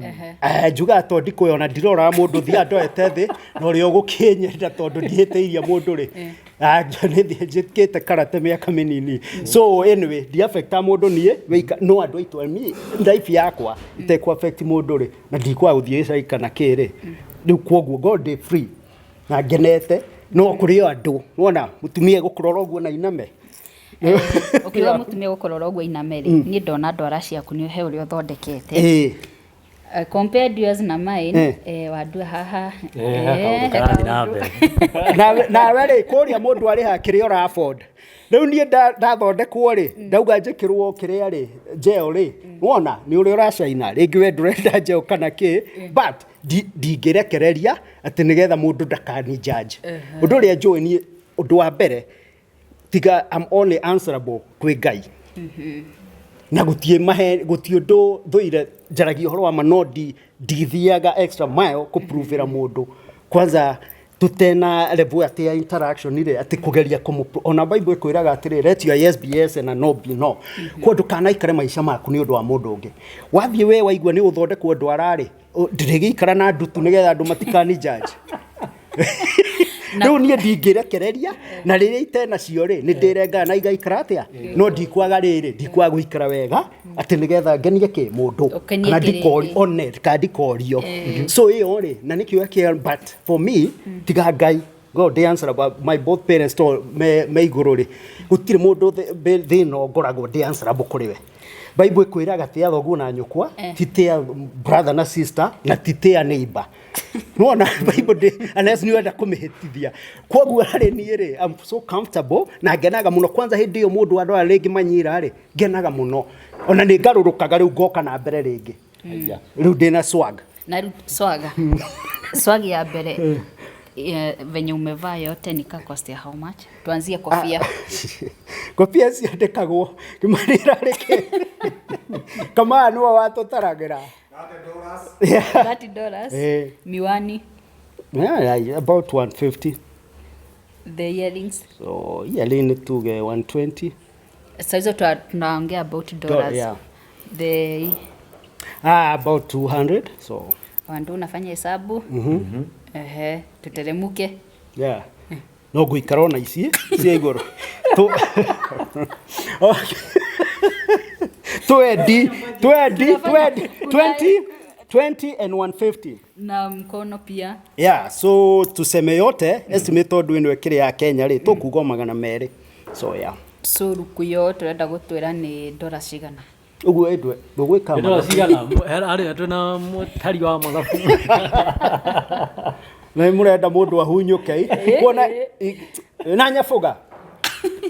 [SPEAKER 2] njugaga to ndikũĩ, ona ndiroraga mũndũ, thiaga ndoete thĩ na ũrĩa ũgũkĩnyenda, tondũ ndihĩtĩirie mũndũ rĩ. Ah, nĩ njĩkĩte karate mĩaka mĩnini, so anyway, ndiafecta mũndũ niĩ wĩika, no andũ a itũũra, niĩ life yakwa itekũ affect mũndũ rĩ, na ndikwaga gũthiĩ gĩcagi kana kĩ rĩ. Rĩu kwoguo ngorwo ndĩ free na ngenete, no kũrĩ o andũ wona mũtumia egũkũrora ũguo na iname.
[SPEAKER 3] Ũkiuga mũtumia gũkũrora ũguo iname rĩ, niĩ ndona ndwara ciaku nĩ he ũrĩa ũthondekete. Compared yours na mine, wandua haha.
[SPEAKER 4] He kaũndũ karathiĩ na mbere.
[SPEAKER 2] Nawe rĩ, kũrĩa mũndũ arĩhaga kĩrĩa ũra afford. Rĩu niĩ ndathondekwo rĩ, ndauga njĩkĩrwo kĩrĩa rĩ, gel rĩ, wona nĩ ũrĩa ũracaina rĩngĩ, we ndũrenda gel kana kĩ, but ndingĩrekereria atĩ nĩgetha mũndũ ndakani judge. Ũndũ ũrĩa njũĩ niĩ, ũndũ wa mbere, tiga I'm only answerable kwĩ Ngai, na gũtiĩ mahe, gũtiĩ ũndũ thũire, njaragia ũhoro wa ma, no ndithiaga extra mile kũprovĩra mũndũ, kwanza tutena level atĩ ya interaction rĩ, atĩ kũgeria kũmũ. Ona Bible ĩkwĩraga atĩrĩ, "Let your yes be yes and a no be no." Kwa ndũkanaikare maica maku nĩ ũndũ wa mũndũ ũngĩ. Wathiĩ we waigua nĩ ũthondekwo ndwara rĩ, ndĩrĩgĩikara na ndutu nĩgetha andũ matikani judge. Rĩu niĩ ndingĩrekereria, na rĩrĩa itenacio rĩ, nĩ ndĩrengaga na igaikara atĩa, no ndikwaga rĩrĩ, ndikwaga gũikara wega atĩ nĩgetha ngenie kĩ mũndũ.
[SPEAKER 3] Ũkenie
[SPEAKER 2] kana
[SPEAKER 3] kĩrĩndĩ.
[SPEAKER 2] ndikorio one kana ndikorio. So ĩyo rĩ, na nĩkĩo kĩa, but for me, tiga Ngai God the answer about my both parents, to me igũrũ rĩ, gũtirĩ mũndũ thĩ ĩno ngoragwo ndĩ answerable kũrĩ we. Bible ĩkwĩraga tĩa thoguo na nyũkwa, ti tĩa brother na sister, na ti tĩa neighbor. Nĩwona Bible ndĩ, unless nĩ ũrenda kũmĩhĩtithia. Koguo harĩ niĩ rĩ, I'm so comfortable na ngenaga mũno, kwanza hĩndĩ ĩyo mũndũ andwara rĩngĩ manyira rĩ, ngenaga mũno, ona nĩ ngarũrũkaga rĩu ngoka na mbere rĩngĩ, rĩu ndĩna swag.
[SPEAKER 3] Na rĩu swaga, swag ya mbere, venye umevaa yote ni ka cost ya how much? Tuanzie kofia.
[SPEAKER 2] Kobia ciandĩkagwo kĩmarĩra rĩkĩ kamaa nĩwe watũtaragĩra.
[SPEAKER 3] $30. Miwani?
[SPEAKER 2] Yeah, about 150.
[SPEAKER 3] The earrings?
[SPEAKER 2] So yearly nĩ tuge 120.
[SPEAKER 3] Sasa hizo tunaongea about dollars.
[SPEAKER 2] Yeah.
[SPEAKER 3] The
[SPEAKER 2] Ah, about 200, so.
[SPEAKER 3] Wandu unafanya hesabu. Ehe, tuteremuke.
[SPEAKER 2] Yeah, no ngũikara ona ici cia igũrũ. Okay. 20 20 20 20 20 and 150.
[SPEAKER 3] Na mkono pia?
[SPEAKER 2] Yeah, so tuseme yote estimate, tondũ ĩno ĩkĩrĩ ya Kenya rĩ, tũkuga o 200, so yeah.
[SPEAKER 3] So rukuyo turenda gutwira ni dola cigana?
[SPEAKER 2] Ũguo ĩndwe ndũgwĩka.
[SPEAKER 4] Ndola cigana harĩa twĩna mũtari wa mathabu?
[SPEAKER 2] Na nĩ mũrenda mũndũ ahunyũke kuona na nyabuga.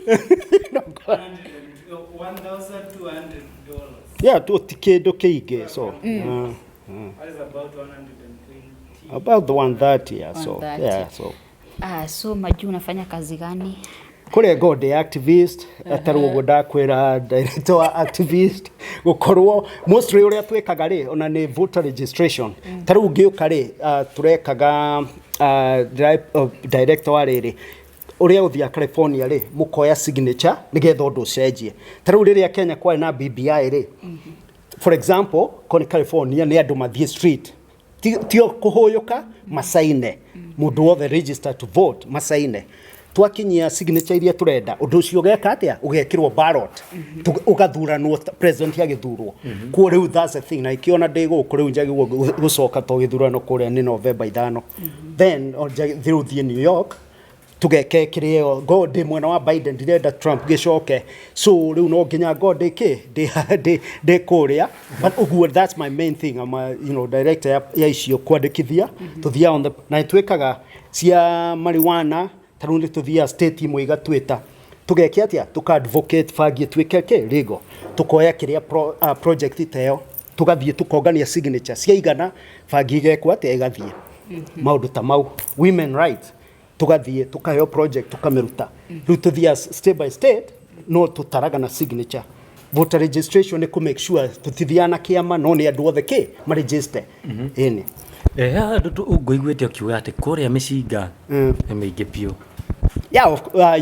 [SPEAKER 1] $1,200.
[SPEAKER 2] Yeah, tu ti kĩndũ kĩingĩ, so
[SPEAKER 1] That is about 120.
[SPEAKER 2] About the 130, yeah, so.
[SPEAKER 3] 130.
[SPEAKER 2] Yeah, so.
[SPEAKER 3] Ah, so majuu unafanya kazi gani?
[SPEAKER 2] Kũrĩa ngo ndĩ activist, atarĩ ũguo ndakwĩra, director wa activist, gũkorwo mostly ũrĩa twĩkaga rĩ, ona nĩ voter registration. Ta rĩu ngĩũka rĩ, tũrekaga director wa rĩrĩ, ũrĩa ũthiaga California rĩ, mũkoya signature nĩgetha ũndũ ũcenjie. Ta rĩu rĩrĩa Kenya kwarĩ na BBI rĩ, for example, ko nĩ California, nĩ andũ mathiĩ street. Tio kũhũyũka macaine mũndũ wothe register to vote macaine twakinyia signature iria turenda undu ucio ugeka atia ugekirwo ballot. Ugathuranwo president agithurwo kuo riu. That's the thing, na ikiona ndi guku riu njagirwo gucoka to githurano kuria ni November 5, then riu thie New York tugeke kiria go ndi mwena wa Biden, ndirenda Trump gicoke, so riu no nginya go ndi ki ndi ndi kuria. But uguo that's my main thing. I'm a director ya icio kwandikithia tuthia on the na twikaga cia marijuana. Ta riu ni tuthia state imwe igatwita tugeke atia, tuka advocate bangi ituike ki legal, tukoya kiria project ta ĩyo, tugathiĩ tukongania signature ciaigana, bangi igekwo atia, ĩgathiĩ. Maũndũ ta mau, women rights, tugathiĩ tukaheo project tukamĩruta. Rĩu tũthiaga state by state, no tũtaraga na signature. Voter registration nĩ kũ make sure tũtithiaga na kĩama, no nĩ andũ othe kĩ maregister ĩni.
[SPEAKER 4] Haha andũ ngũiguĩte ũkiuga atĩ kũrĩa mĩcinga nĩ mĩingĩ biũ.
[SPEAKER 2] Yeah,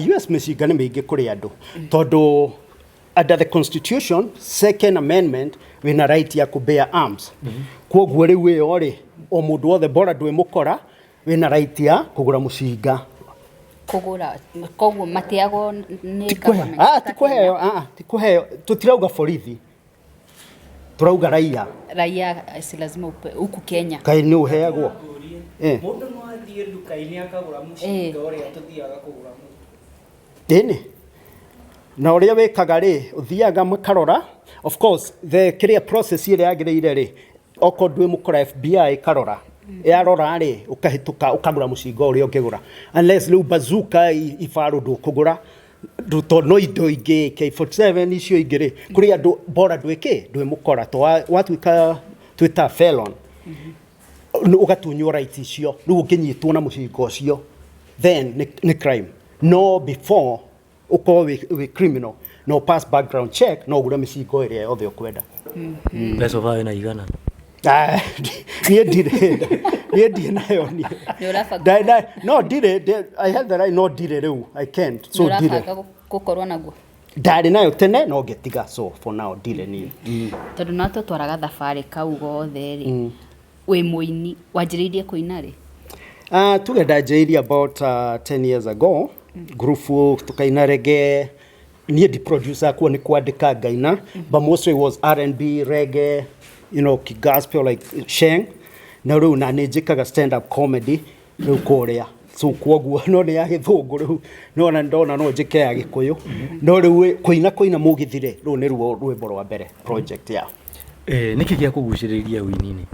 [SPEAKER 2] US mĩcinga nĩ mĩingĩ kũrĩ andũ tondũ under the constitution, second amendment, wĩna right ya kũ bear arms. Kwoguo rĩu ĩyo rĩ, o mũndũ wothe bora ndwĩ mũkora, wĩna right ya kũgũra mũcinga.
[SPEAKER 3] Kũgũra, koguo matiagwo nĩ
[SPEAKER 2] Ti kũheo.
[SPEAKER 3] government?
[SPEAKER 2] Ah, ti kũheo, ah, ti kũheo. Tũtirauga borithi, tũrauga raia.
[SPEAKER 3] Raia si lazima upe huku Kenya?
[SPEAKER 2] Kaĩ nĩ ũheagwo?
[SPEAKER 1] Ngũrie,
[SPEAKER 2] Eh.
[SPEAKER 1] mũndũ no athiĩ nduka-inĩ akagũra mũcinga ũrĩa tũthiaga kũgũra mũtu?
[SPEAKER 2] Ĩni, na ũrĩa wĩkaga rĩ, ũthiaga makarora, of course, the kĩrĩa process ĩrĩa yagĩrĩire rĩ, okorwo ndwĩ mũkora, FBI ĩkarora, yarora rĩ, ũkahĩtũka ũkagũra mũcinga ũrĩa ũngĩgũra, unless rĩu bazooka, ibarũ ndũkũgũra. Tondũ no indo ingĩ AK47 icio ingĩ rĩ, kũrĩ andũ bora ndwĩ ndwĩ mũkora, to watuĩka twĩta felon, ũgatunywo right icio. Rĩu ũngĩnyitwo na mũcinga ũcio, then nĩ crime. No before ũkorwo wĩ criminal, no pass background check, no ũgũre mĩcingo ĩrĩa yothe ũkwenda.
[SPEAKER 4] Mbeca ũbawe na igana?
[SPEAKER 2] Ah, niĩ ndirĩ nayo niĩ.
[SPEAKER 3] Nĩ ũrabanga?
[SPEAKER 2] No ndirĩ, I have the right, no ndirĩ rĩu, I can't, so
[SPEAKER 3] Nĩ
[SPEAKER 2] ndirĩ.
[SPEAKER 3] ũrabanga gũkorwo naguo?
[SPEAKER 2] Ndarĩ nayo tene no ngĩtiga, so for now ndirĩ niĩ.
[SPEAKER 3] Tondũ no tũtwaraga thabarĩ kau gothe rĩ, wĩ mũini, wanjĩrĩirie kũina rĩ?
[SPEAKER 2] Tuge ndanjĩrĩirie about 10 years ago, grupu tukaina reggae. Niĩ ndi producer kuo, nĩ kwandĩka ngaina, but mostly it was R&B, reggae, gospel like sheng, na rĩu na nĩ njĩkaga stand up comedy rĩu kũrĩa, so kwoguo no nĩ ya gĩthũngũ rĩu, no na ndona no njĩke ya gĩkũyũ, no rĩu kũina mũgithi rĩ, rũu nĩ ruo rwĩmbo rwa mbere project ya.
[SPEAKER 4] Nĩkĩ gĩa kũgucĩrĩria ũini-inĩ?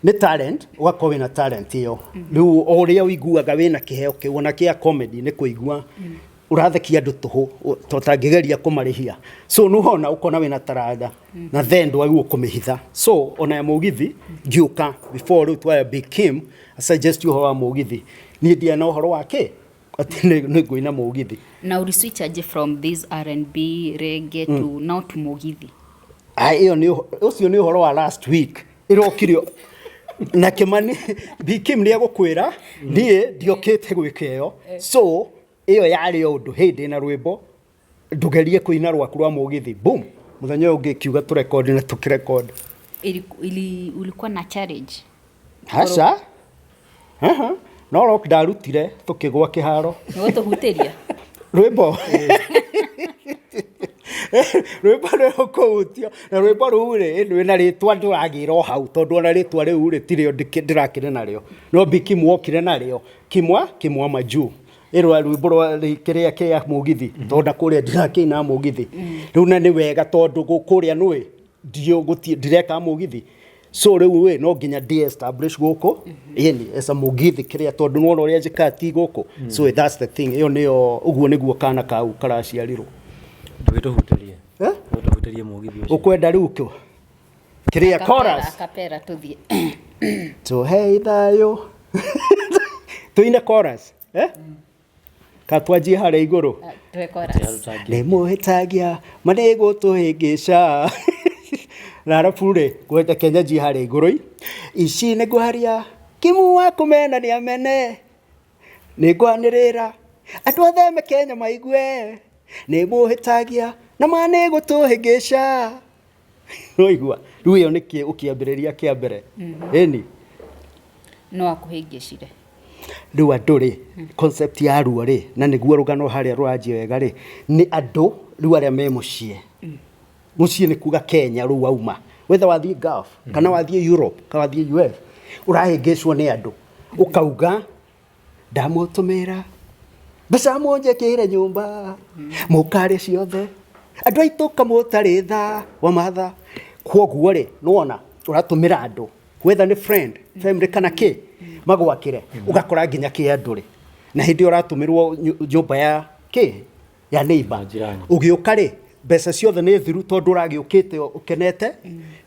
[SPEAKER 2] Nĩ talent, ũgakorwo wĩna talent ĩyo. Rĩu o ũrĩa ũiguaga wĩna kĩheo kĩu, ona kĩa comedy, nĩ kũigua ũrathekia andũ tũhũ to tangĩgeria kũmarĩhia, so nĩwona ũkona wĩna taranda na then ndwagĩrĩirwo kũmĩhitha. So ona ya mũgithi ngĩũka before rĩu twaya Big Kim suggest ũhoro wa mũgithi, niĩ ndiarĩ na ũhoro wa kĩ atĩ nĩ ngũina mũgithi.
[SPEAKER 3] Na uri switch aje from this R&B, reggae to now to mugithi?
[SPEAKER 2] Ah, ĩyo nĩ ũcio nĩ ũhoro wa last week ĩrokire na Kimani. Big Kim nĩ egũkwĩra niĩ ndiokĩte gwĩka ĩyo, so ĩyo yarĩ o ũndũ hĩndĩ na rwĩmbo ndũgerie kũina rwaku rwa mũgithi, boom, mũthenya ũyũ ũngĩ kiuga tũrekodi na tũkĩrekodi.
[SPEAKER 3] Ulikuwa na challenge?
[SPEAKER 2] Aca. Aha. No rock ndarutire tũkĩgwa kĩharo.
[SPEAKER 3] Nĩ gũtũhutĩria.
[SPEAKER 2] Rwĩmbo rũrũ kũhutio na rwĩmbo rũu rĩ, rwĩna rĩtwa ndũragĩra o hau, tondũ ona rĩtwa rĩu rĩ tirĩo ndĩrakĩrĩ narĩo, no Bikimu wokire narĩo kimwa kimwa majuu ĩrwa rwĩmbo rwa kĩrĩa kĩa mũgithi, tondũ na kũrĩa ndirakĩina mũgithi rĩu, na nĩ wega tondũ kũrĩa nũĩ ndiũ gũti ndireka mũgithi, so rĩu ĩ no nginya ndi establish gũkũ ĩni as a mũgithi kĩrĩa, tondũ nĩwona ũrĩa njĩkaga ti gũkũ. So that's the thing, ĩyo nĩyo ũguo nĩguo kana kau karaciarirwo.
[SPEAKER 4] Ndũgĩtũhutĩrie.
[SPEAKER 2] Eh?
[SPEAKER 4] Ndũgĩtũhutĩrie mũgithi ũcio.
[SPEAKER 2] Ũkwenda rĩu kũ kĩrĩa chorus?
[SPEAKER 3] Acapella tũthiĩ.
[SPEAKER 2] Tũhei thayũ, tũine chorus, eh? Ka twanjie harĩa igũrũ?
[SPEAKER 3] Tuwe chorus.
[SPEAKER 2] Nĩ mũhĩtagia ma nĩ gũtũhĩngĩca na arabu rĩ, ngwenda Kenya njie harĩa igũrũ ici nĩ ngwaria kimu wa kũmena nĩ amene, nĩ ngwanĩrĩra andũ othe me Kenya maigue nĩ mũhĩtagia na ma nĩ gũtũhĩngĩca. Waigua rĩu ĩyo nĩ ũkĩambĩrĩria kĩa mbere ĩni.
[SPEAKER 3] No akũhĩngĩcire.
[SPEAKER 2] Rĩu andũ rĩ, concept ya ruo rĩ, na nĩguo rũgano harĩa rũranjia wega rĩ, nĩ andũ rĩu arĩa me mũciĩ. Mũciĩ nĩ kuga Kenya rĩu wauma. Whether wathiĩ Gulf, kana wathiĩ Europe, kana wathiĩ US, ũrahĩngĩcwo nĩ andũ. Ũkauga, ndamũtũmĩra mbeca mũnjĩkĩre nyũmba, mũkarĩ ciothe, andũ aitũ kamũtarĩ tha wa matha. Kwoguo rĩ, nĩwona ũratũmĩra andũ whether nĩ friend, family kana kĩ, magwakĩre, ũgakora nginya kĩ andũ rĩ, na hĩndĩ ĩyo ũratũmĩrwo nyũmba ya kĩ, ya neighbor.
[SPEAKER 4] Jirani.
[SPEAKER 2] Ũgĩũka rĩ, mbeca ciothe nĩ thiru tondũ ũragĩũkĩte ũkenete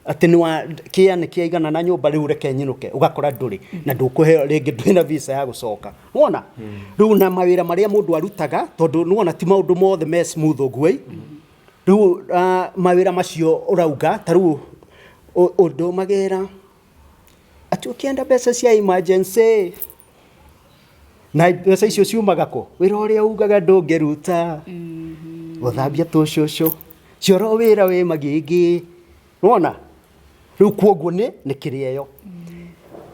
[SPEAKER 2] atĩ nĩ wa kĩa nĩ kĩaigana na nyũmba, rĩu reke nyinũke, ũgakora ndũrĩ na ndũkũheo rĩngĩ, ndwĩna visa ya gũcoka. Wona rĩu na mawĩra marĩa mũndũ arutaga, tondũ nĩwona ti maũndũ mothe me smooth ũguo ĩ. Rĩu mawĩra macio ũrauga ta rĩu ũndũmagĩra atĩ ũkĩenda mbeca cia emergency, na mbeca icio ciumaga kũ? Wĩra ũrĩa ugaga ndũngĩruta, gũthambia tũcũcũ cioro, wĩra wĩ magigi. Nĩwona rĩu kwoguo nĩ kĩrĩa ĩyo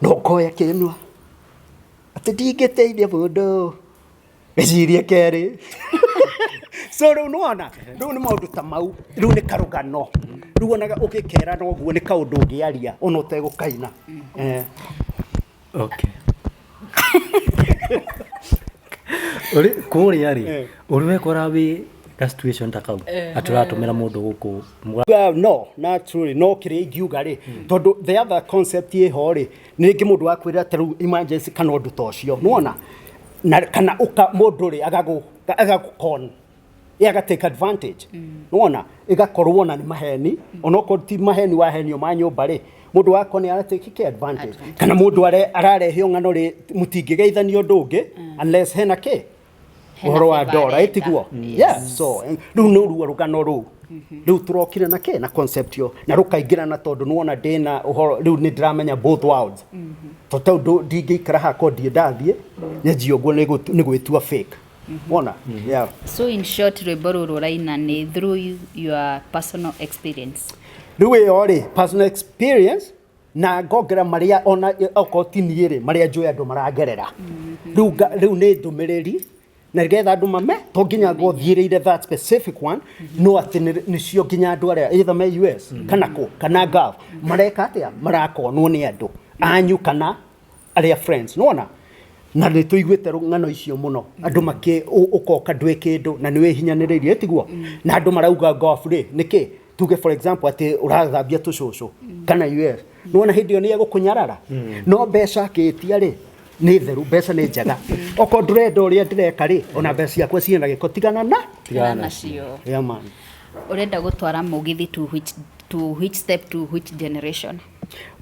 [SPEAKER 2] no ũkoya kĩnua atĩ ndingĩteithia mũndũ ecirie kerĩ. So rĩu nĩwona rĩu nĩ maũndũ ta mau, rĩu nĩ karũgano rĩu onaga ũgĩkera noguo nĩ kaũndũ ũngĩaria ona ũtegũkaina.
[SPEAKER 4] Okay. Ũrĩ kũrĩa rĩ, ũrĩ wekora wĩ ga situation ta kau atĩ ũratũmĩra mũndũ gũkũ?
[SPEAKER 2] Well, no, not truly. No kĩrĩa ingiuga rĩ, tondũ the other concept ĩho rĩ, nĩ rĩngĩ mũndũ wakwĩra ta rĩu emergency kana ũndũ ta ũcio, nĩwona? Na kana ũka mũndũ rĩ agagũ con, ĩ aga take advantage, nĩwona? Ĩgakorwo ona nĩ maheni, onokorwo ti maheni wahenio ma nyũmba rĩ, mũndũ wakwa nĩ ara take advantage, kana mũndũ ararehe ng'ano rĩ, mũtingĩgeithania ũndũ ũngĩ unless hena kĩ
[SPEAKER 3] Hena
[SPEAKER 2] ũhoro wa
[SPEAKER 3] favor
[SPEAKER 2] ndora.
[SPEAKER 3] arenda.
[SPEAKER 2] Ĩtiguo? Yeah, so rĩu nĩ ruo rũgano rũu rĩu tũrokire na kĩ na concept yo na rũkaingĩrana, tondũ nĩwona ndĩna ũhoro rĩu nĩ ndĩramenya both worlds, tondũ ndingĩikara hakwa ndiĩ ndathiĩ nyanjie ũguo nĩ gwĩtua fake, wona? Yeah.
[SPEAKER 3] So in short, rwĩmbo rũrũ ũraina nĩ through your personal experience.
[SPEAKER 2] Rĩu ĩyo rĩ, personal experience na ngongera marĩa ona okorwo ti niĩ rĩ, marĩa njũĩ andũ maragerera rĩu rĩu nĩ ndũmĩrĩri na nĩgetha andũ mame to nginya ngothiĩrĩire that specific one, no atĩ nĩcio nginya andũ arĩa either me US kana kũ kana Gulf mareka atĩa, marakonwo nĩ andũ anyu kana arĩa friends, nĩwona? Na nĩ tũiguĩte ng'ano icio mũno, andũ makĩ ũkoka ndwĩ kĩndũ na nĩ wĩhinyanĩrĩirie, tiguo? Na andũ marauga Gulf rĩ nĩkĩ, tuge for example atĩ ũrathambia tũcũcũ kana US, nĩwona hĩndĩ ĩyo nĩ egũkũnyarara, no mbeca akĩtia rĩ nĩ theru, mbeca nĩ njega. Okorwo ndũrenda ũrĩa ndĩreka rĩ, ona mbeca ciakwa ciĩna gĩko, tigana na
[SPEAKER 3] Tigana nacio.
[SPEAKER 2] Yeah, man.
[SPEAKER 3] Ũrenda gũtwara mũgithi to which step, to which generation?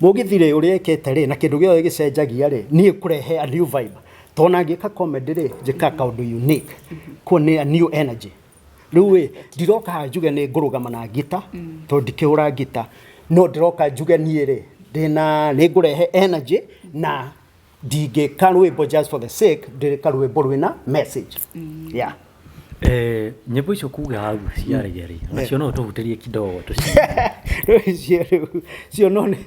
[SPEAKER 2] Mũgithi rĩ, ũrĩa ĩkĩte rĩ, na kĩndũ gĩothe gĩcenjagia rĩ, niĩ kũrehe a new vibe, tondũ ngĩka comedy rĩ, njĩkaga kaũndũ unique kuo nĩ a new energy. Rĩu ĩ ndiroka haha njuge nĩ ngũrũgama na ngita, tondũ ndikĩhũra ngita, no ndĩroka njuge niĩ rĩ ndĩna nĩ ngũrehe energy na ndingĩka rwĩmbo just for the sake, ndĩrĩka rwĩmbo rwĩna message, yeah.
[SPEAKER 4] Nyĩmbo icio kuga hau cia reggae rĩ, nacio no tũhutĩrie kidogo tũci
[SPEAKER 2] Rĩu icio rĩu cio no nĩ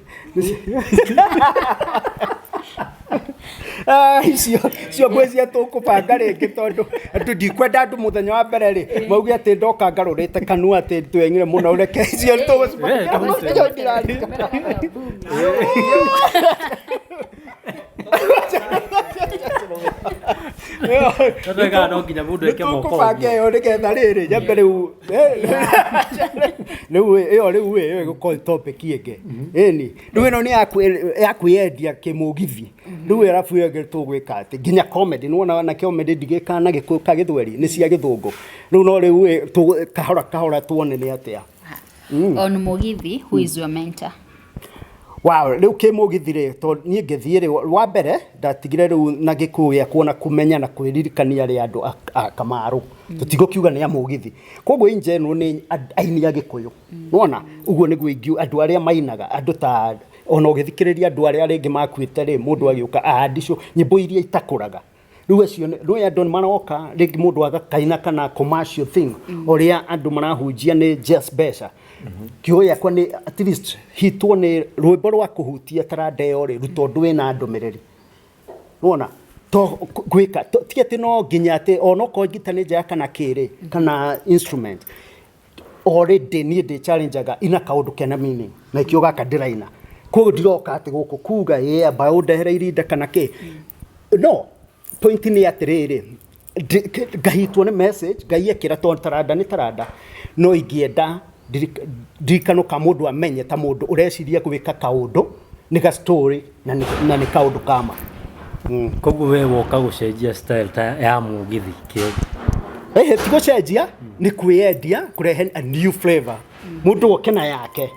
[SPEAKER 2] icio cio ngwĩciria tũkũbanga rĩngĩ, tondũ andũ ndikwenda andũ mũthenya wa mbere rĩ mauge atĩ ndoka ngarũrĩte kanua atĩ tweng'ire mũno. Reke icio
[SPEAKER 4] Eh, tũgũcibanga.
[SPEAKER 2] Icio ndirarikana.
[SPEAKER 4] Tondũ no nginya mũndũ eke moko.
[SPEAKER 2] Tũkũbanga ĩyo nĩgetha rĩrĩ nyambe rĩu rĩu ĩyo rĩu ĩyo ĩgũkorwo topic ĩngĩ. Ĩni rĩu ĩno nĩ ya kwĩyendia kĩmũgithi rĩu, arabu ĩyo ĩngĩ tũgwĩka atĩ nginya comedy, nĩwona na comedy ndigĩkaga na gĩkũyũ ka gĩthweri, nĩ cia gĩthũngũ rĩu, no rĩu kahora kahora tuone nĩ atĩa.
[SPEAKER 3] On mũgithi, who is your mentor?
[SPEAKER 2] Wow, rĩu kĩmũgithi rĩ, tondũ niĩ ngĩthiĩ rĩ, wa mbere ndatigire rĩu na gĩkũyũ gĩakwa na kũmenya na kwĩririkania rĩ andũ a Kamaru, tũtigũkiuga nĩ a mũgithi, koguo in general nĩ aini a gĩkũyũ, nĩwona? Ũguo nĩguo andũ arĩa mainaga, andũ ta ona ũgĩthikĩrĩria andũ arĩa rĩngĩ makuĩte rĩ, mũndũ agĩũka aandicwo nyĩmbo iria itakũraga rĩu acio rĩu andũ nĩ maroka rĩngĩ mũndũ agakaina kana commercial thing, ũrĩa andũ marahunjia nĩ just mbeca. Kiugo gĩakwa nĩ at least hitwo nĩ rwĩmbo rwa kũhutia taranda ĩyo rĩ, ruta ũndũ wĩna ndũmĩrĩri. Wona to gwĩka ti atĩ no nginya atĩ onokorwo ngita nĩ njega kana kĩrĩ kana instrument already niĩ ndĩ challengeaga ina kaũndũ kena meaning na ikĩo gaka ndĩraina. Koguo ndiroka atĩ gũkũ kuga ĩ amba ũndehere irinda kana kĩ. No point nĩ atĩrĩrĩ, ngahitwo nĩ message Ngai ekĩra tondũ taranda nĩ taranda, no ingĩenda ndirikano ka mũndũ amenye ta mũndũ ũreciria gwĩka kaũndũ nĩ ga story na nĩ kaũndũ kama.
[SPEAKER 4] Koguo we woka gũcenjia style ta ya mũgithi kĩo.
[SPEAKER 2] Ehe, ti gũcenjia, nĩ kwĩyendia, kũrehe a new flavor. Mũndũ oke na yake.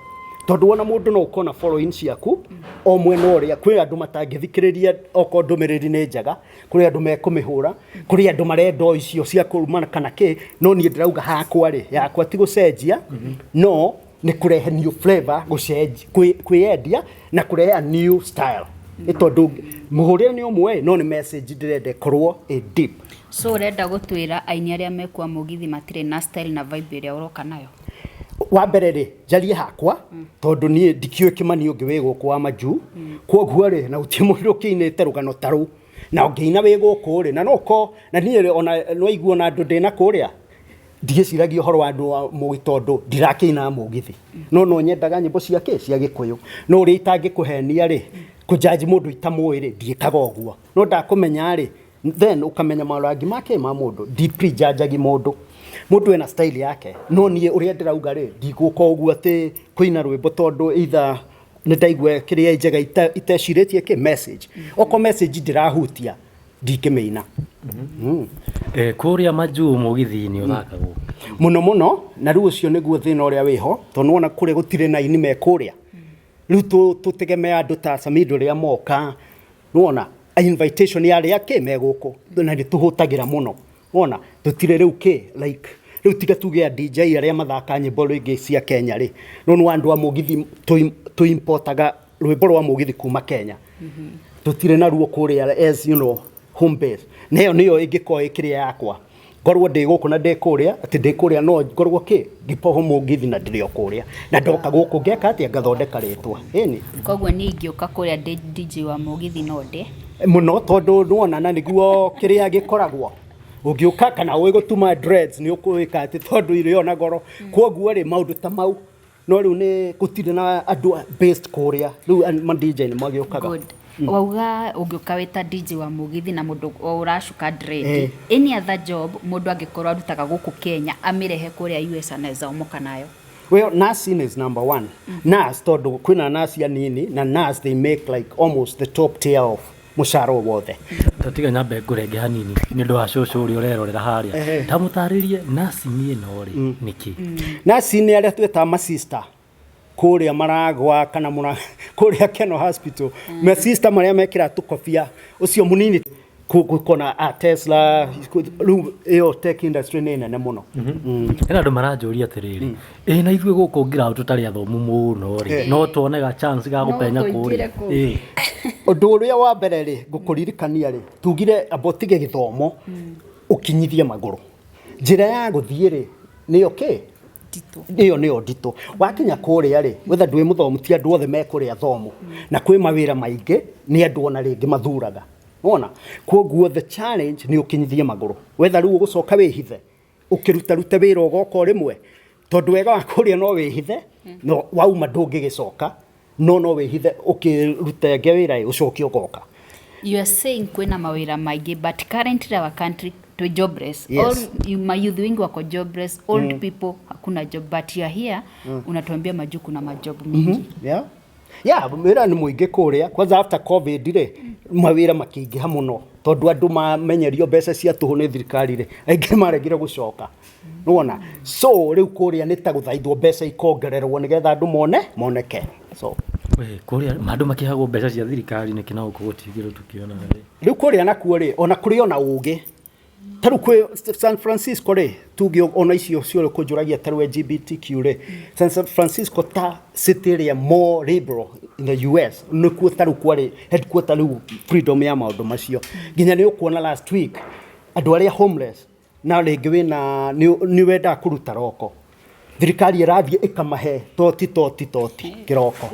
[SPEAKER 2] Tondũ wona mũndũ no ũkorwo na following ciaku, o mwena ũrĩa, kwĩ andũ matangĩthikĩrĩria okorwo ndũmĩrĩri nĩ njega, kũrĩ andũ mekũmĩhũra, kũrĩ andũ marenda o icio cia kũrumana kana kĩ, no niĩ ndĩrauga hakwa rĩ, yakwa ti gũcenjia, no nĩ kũrehe new flavor, gũcenjia, kwĩyendia na kũrehe a new style. Nĩ tondũ mũhũrĩre nĩ ũmwe, no nĩ message ndĩrenda ĩkorwo ĩ deep.
[SPEAKER 3] So ũrenda gũtwĩra aini arĩa mekua mũgithi matirĩ na style na vibe ĩrĩa ũroka nayo?
[SPEAKER 2] Wa mbere rĩ, njarie hakwa, tondũ niĩ ndikĩũĩ Kĩmani ũngĩ wĩ gũkũ wa majuu, kwoguo rĩ, na gũtirĩ mũndũ ũkĩinĩte rũgano ta rũu, na ũngĩina wĩ gũkũ rĩ, na no ũkorwo, na niĩ rĩ, ona nĩwaigua ona andũ ndĩna kũrĩa, ndigĩciragia ũhoro wa andũ a mũgithi tondũ ndirakĩina mũgithi, no no nyendaga nyĩmbo cia kĩ, cia Gĩkũyũ, no ũrĩa itangĩkũhenia rĩ, kũjudge mũndũ itamũĩ rĩ, ndiĩkaga ũguo, no ndakũmenya rĩ, then ũkamenya marangi make ma mũndũ, ndi prejudgeagi mũndũ, mũndũ ena style yake, no niĩ ũrĩa ndĩrauga rĩ, ndigũka ũguo atĩ kũina rwĩmbo tondũ either nĩ ndaigua kĩrĩa njega itecirĩtie kĩ message, okorwo message ndĩrahutia ndingĩmĩina.
[SPEAKER 4] Kũrĩa majuu mũgithi-inĩ ũthakagwo
[SPEAKER 2] mũno mũno, na rĩu ũcio nĩguo thĩna ũrĩa wĩho, tondũ nĩwona kũrĩa gũtirĩ na aini me kũrĩa, rĩu tũtegemea andũ ta Samido rĩrĩa moka, nĩwona invitation ya arĩa kĩ me gũkũ, na nĩ tũhũtagĩra mũno, wona tũtirĩ rĩu kĩ like rĩu tiga tuge a DJ arĩa mathaka nyĩmbo rĩngĩ cia Kenya rĩ, no nĩ andũ a mũgithi tũ-importaga rwĩmbo rwa mũgithi kuma Kenya, tũtirĩ naruo kũrĩa as you know home base, na ĩyo nĩyo ĩngĩkorwo ĩkĩrĩa yakwa, ngorwo ndĩ gũkũ na ndĩ kũrĩa, atĩ ndĩ kũrĩa no ngorwo kĩ ngĩpoho mũgithi na ndĩrĩ o kũrĩa, na ndoka gũkũ ngeka atĩa, ngathondeka rĩtwa ĩni.
[SPEAKER 3] Koguo niĩ ingĩũka kũrĩa ndĩ DJ wa mũgithi no ndĩ
[SPEAKER 2] mũno, tondũ nĩwona na nĩguo kĩrĩa gĩkoragwo ũngĩũka kana ũĩ gũtuma dreads nĩ ũkũĩka atĩ tondũ irĩ ona goro, kwoguo rĩ maũndũ ta mau, no rĩu nĩ gũtirĩ na andũ based kũrĩa, rĩu ma DJ nĩ magĩũkaga.
[SPEAKER 3] Good. Wauga ũngĩũka wĩ ta DJ wa mũgithi na mũndũ ũracuka dread, any other job mũndũ angĩkorwo arutaga gũkũ Kenya amĩrehe kũrĩa US anaweza omoka nayo?
[SPEAKER 2] Well, nursing is number one. Nurse, tondũ kwĩna nurse anini, na nurse they make like almost the top tier of mũcara wothe.
[SPEAKER 4] Tatiga nyambe ngũrenge hanini nĩ ũndũ wa cũcũ ũrĩa ũrerorera harĩa, ta mũtarĩrie nursing ĩno rĩ nĩkĩ?
[SPEAKER 2] Nursing nĩ arĩa twĩtaga masista kũrĩa Maragwa kana kũrĩa Keno Hospital, masista marĩa mekĩra tũkobia ũcio mũnini kũna a Tesla, rĩu ĩyo tech industry nĩ nene mũno.
[SPEAKER 4] Hena andũ maranjũria atĩrĩrĩ, ĩ na ithuĩ gũkũ ngiraũ tũtarĩ athomu mũno rĩ, no tuone ga chance ga gũpenya kũrĩa?
[SPEAKER 2] Ũndũ ũrĩa wa mbere rĩ, ngũkũririkania rĩ, tugire amba ũtige gĩthomo ũkinyithie magũrũ, njĩra ya gũthiĩ rĩ nĩyo kĩ ĩyo nĩyo nditũ. Wakinya kũrĩa rĩ, wetha ndwĩ mũthomu, ti andũ othe me kũrĩa athomu, na kwĩ mawĩra maingĩ nĩ andũ ona rĩngĩ mathuraga, wona, koguo the challenge nĩ ũkinyithie magũrũ, wetha rĩu ũgũcoka wĩhithe ũkĩrutarute wĩra ũgoka o rĩmwe, tondũ wega wa kũrĩa no wĩhithe, no wauma ndũngĩgĩcoka, no no wĩhithe ũkĩruta ĩngĩ wĩra ũcoke ũgoka.
[SPEAKER 3] You are saying kwĩna mawĩra maingĩ, but currently our country twi jobless.
[SPEAKER 2] Yes.
[SPEAKER 3] All you, mayouth wengi wako jobless, old people hakuna job, but you are here unatuambia majuu kuna majob mingi.
[SPEAKER 2] Yeah, wĩra nĩ mũingĩ kũrĩa, kwanza after COVID rĩ, mawĩra makĩingĩha mũno, tondũ andũ mamenyerio mbeca cia tũhũ nĩ thirikari rĩ, aingĩ maregire gũcoka, nĩwona, so rĩu kũrĩa nĩ ta gũthaithwo mbeca ikongererwo nĩgetha andũ mone moneke, so
[SPEAKER 4] Kũrĩa andũ makĩhagwo mbeca cia thirikari nĩkĩ na gũkũ gũtingĩrwo tũkĩona rĩ?
[SPEAKER 2] Rĩu kũrĩa nakuo rĩ, ona kũrĩ ona ũgĩ, ta rĩu kwĩ San Francisco rĩ, tuge ona icio ciũrĩ kũnjũragia ta rĩu LGBTQ rĩ, San Francisco ta city ĩrĩa more liberal in the US, nĩkuo ta rĩu kwarĩ headquarter rĩu freedom ya maũndũ macio, nginya nĩ ũkuona last week andũ arĩa homeless na rĩngĩ wĩna nĩ wendaga kũruta roko, Thirikari ĩrathiĩ ĩkamahe toti toti toti kĩroko,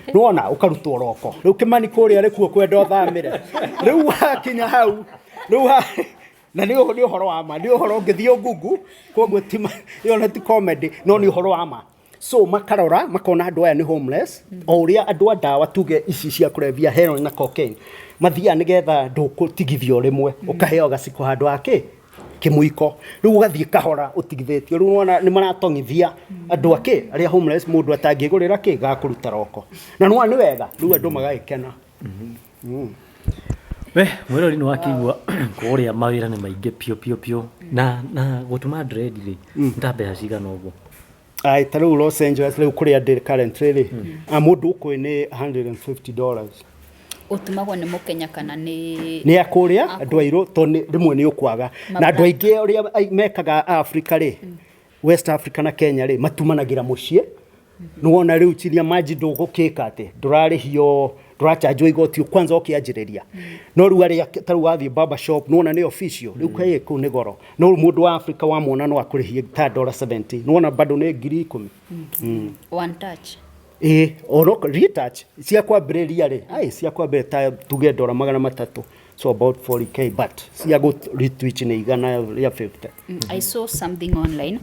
[SPEAKER 2] nĩwona ũkarutwo roko. Rĩu Kĩmani kũrĩa rĩkuo kwenda ũthamĩre. Rĩu wakinya hau rĩu na nĩ nĩ ũhoro wa ma, nĩ ũhoro ũngĩthiĩ Google, koguo ti ĩyo na ti comedy, no nĩ ũhoro wa ma. So makarora makona andũ aya nĩ homeless, o ũrĩa andũ a ndawa tuge ici cia kũrebia, heroin na cocaine, mathiaga nĩgetha ndũkũtigithio rĩmwe, ũkaheo gaciko handũ ha kĩ kĩmũiko, rĩu ũgathiĩ kahora ũtigithĩtio. Rĩu wona nĩ maratong'ithia andũ akĩ arĩa homeless, mũndũ atangĩgũrĩra kĩ gakũruta roko, na nĩwona nĩ wega, rĩu andũ magagĩkena.
[SPEAKER 4] We mwĩrori nĩ wakĩigua kũrĩa mawĩra nĩ maingĩ piũ piũ piũ, na gũtuma dread rĩ, nĩ ta mbeca cigana ũguo?
[SPEAKER 2] Ai, ta rĩu Los Angeles, rĩu kũrĩa ndĩ currently rĩ, mũndũ ũkũĩ nĩ $150.
[SPEAKER 3] Ũtumagwo nĩ Mũkenya kana nĩ
[SPEAKER 2] Nĩ akũrĩa andũ airũ, tondũ rĩmwe nĩ ũkwaga na andũ aingĩ ũrĩa mekaga Africa rĩ, West Africa na Kenya rĩ, matumanagĩra mũciĩ. Nĩwona rĩu chini ya maji ndũgũkĩka atĩ ndũrarĩhio, ndũrachanjwo igoti kwanza ũkĩanjĩrĩria. No rĩu arĩa ta rĩu wathiĩ barber shop, nĩwona nĩ official, rĩu kaĩ kũu nĩ goro. No rĩu mũndũ wa Africa wamwona no akũrĩhie ta dola 70, nĩwona bado nĩ 10,000.
[SPEAKER 3] One touch?
[SPEAKER 2] Ĩĩ, oro retouch cia kwambĩrĩria rĩ, ai, cia kwambĩrĩria ta tuge dola 300, so about 40K, but cia gũ retouch nĩ 150.
[SPEAKER 3] I saw something online,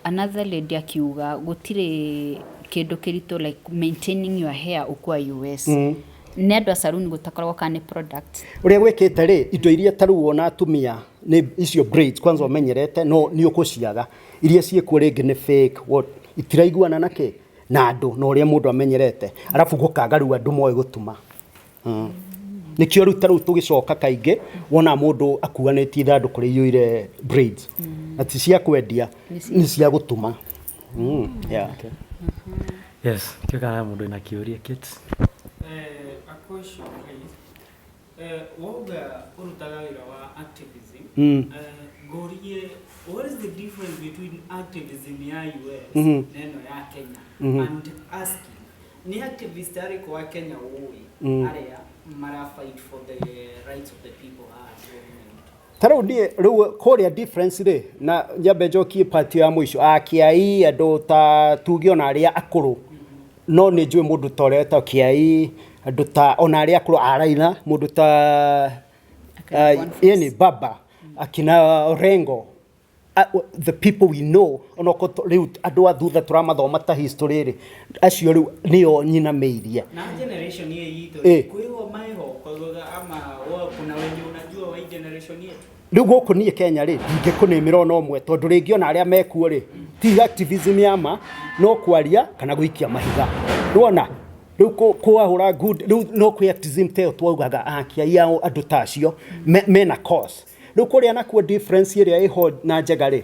[SPEAKER 3] another lady akiuga gũtirĩ kĩndũ kĩritũ like maintaining your hair ũkua US. Nĩ andũ a saluni gũtakoragwo kana nĩ product?
[SPEAKER 2] Ũrĩa gwĩkĩte rĩ, indo iria ta rĩu wona atumia nĩ icio braids, kwanza ũmenyerete no nĩ ũkũciaga, iria ciĩkuo rĩngĩ nĩ fake, what, itiraiguana na kĩ na andũ na ũrĩa mũndũ amenyerete, arabu gũkaga rĩu andũ moĩ gũtuma. Nĩkĩo rĩu ta rĩu tũgĩcoka kaingĩ wona mũndũ akuanĩtie ithandũkũ rĩiyũire braids, na ti cia kwendia, nĩ cia gũtuma. Yeah.
[SPEAKER 4] Yes, kĩo kana mũndũ ena kĩũria kit?
[SPEAKER 1] A question, please. Wauga ũrutaga wĩra wa activism. Ngũrie, what is the difference between activism ya US na ĩno ya Kenya? And asking, nĩ activist arĩkũ wa Kenya ũĩ arĩa mara fight for the rights of the people haha bũrũri-inĩ witũ?
[SPEAKER 2] Ta rĩu niĩ rĩu kũrĩa difference rĩ, na nyambe njokie part ya mũico, akiai andũ ta tuge ona arĩa akũrũ, no nĩ njũĩ mũndũ ta ũrĩa ta Kiai, andũ ta ona arĩa akũrũ a Raila, mũndũ ta
[SPEAKER 3] Akina Boniface.
[SPEAKER 2] Yani baba akina Orengo, the people we know, onokorwo rĩu andũ a thutha tũramathoma ta history rĩ, acio rĩu nĩo nyinamĩirie.
[SPEAKER 1] Na generation hii itũ kwĩho maeho kwa ama kuna wenye unajua wa hii generation yetu?
[SPEAKER 2] Rĩu gũkũ niĩ Kenya rĩ, ndingĩkũnĩmĩra ona ũmwe, tondũ rĩngĩ ona arĩa mekuo rĩ, ti activism ya ma, no kwaria kana gũikia mahiga. Nĩwona rĩu kwahũra good, rĩu no kwĩ activism ta ĩyo twaugaga akiai ao, andũ ta acio mena cause. Rĩu kũrĩa nakuo difference ĩrĩa ĩho na njega rĩ,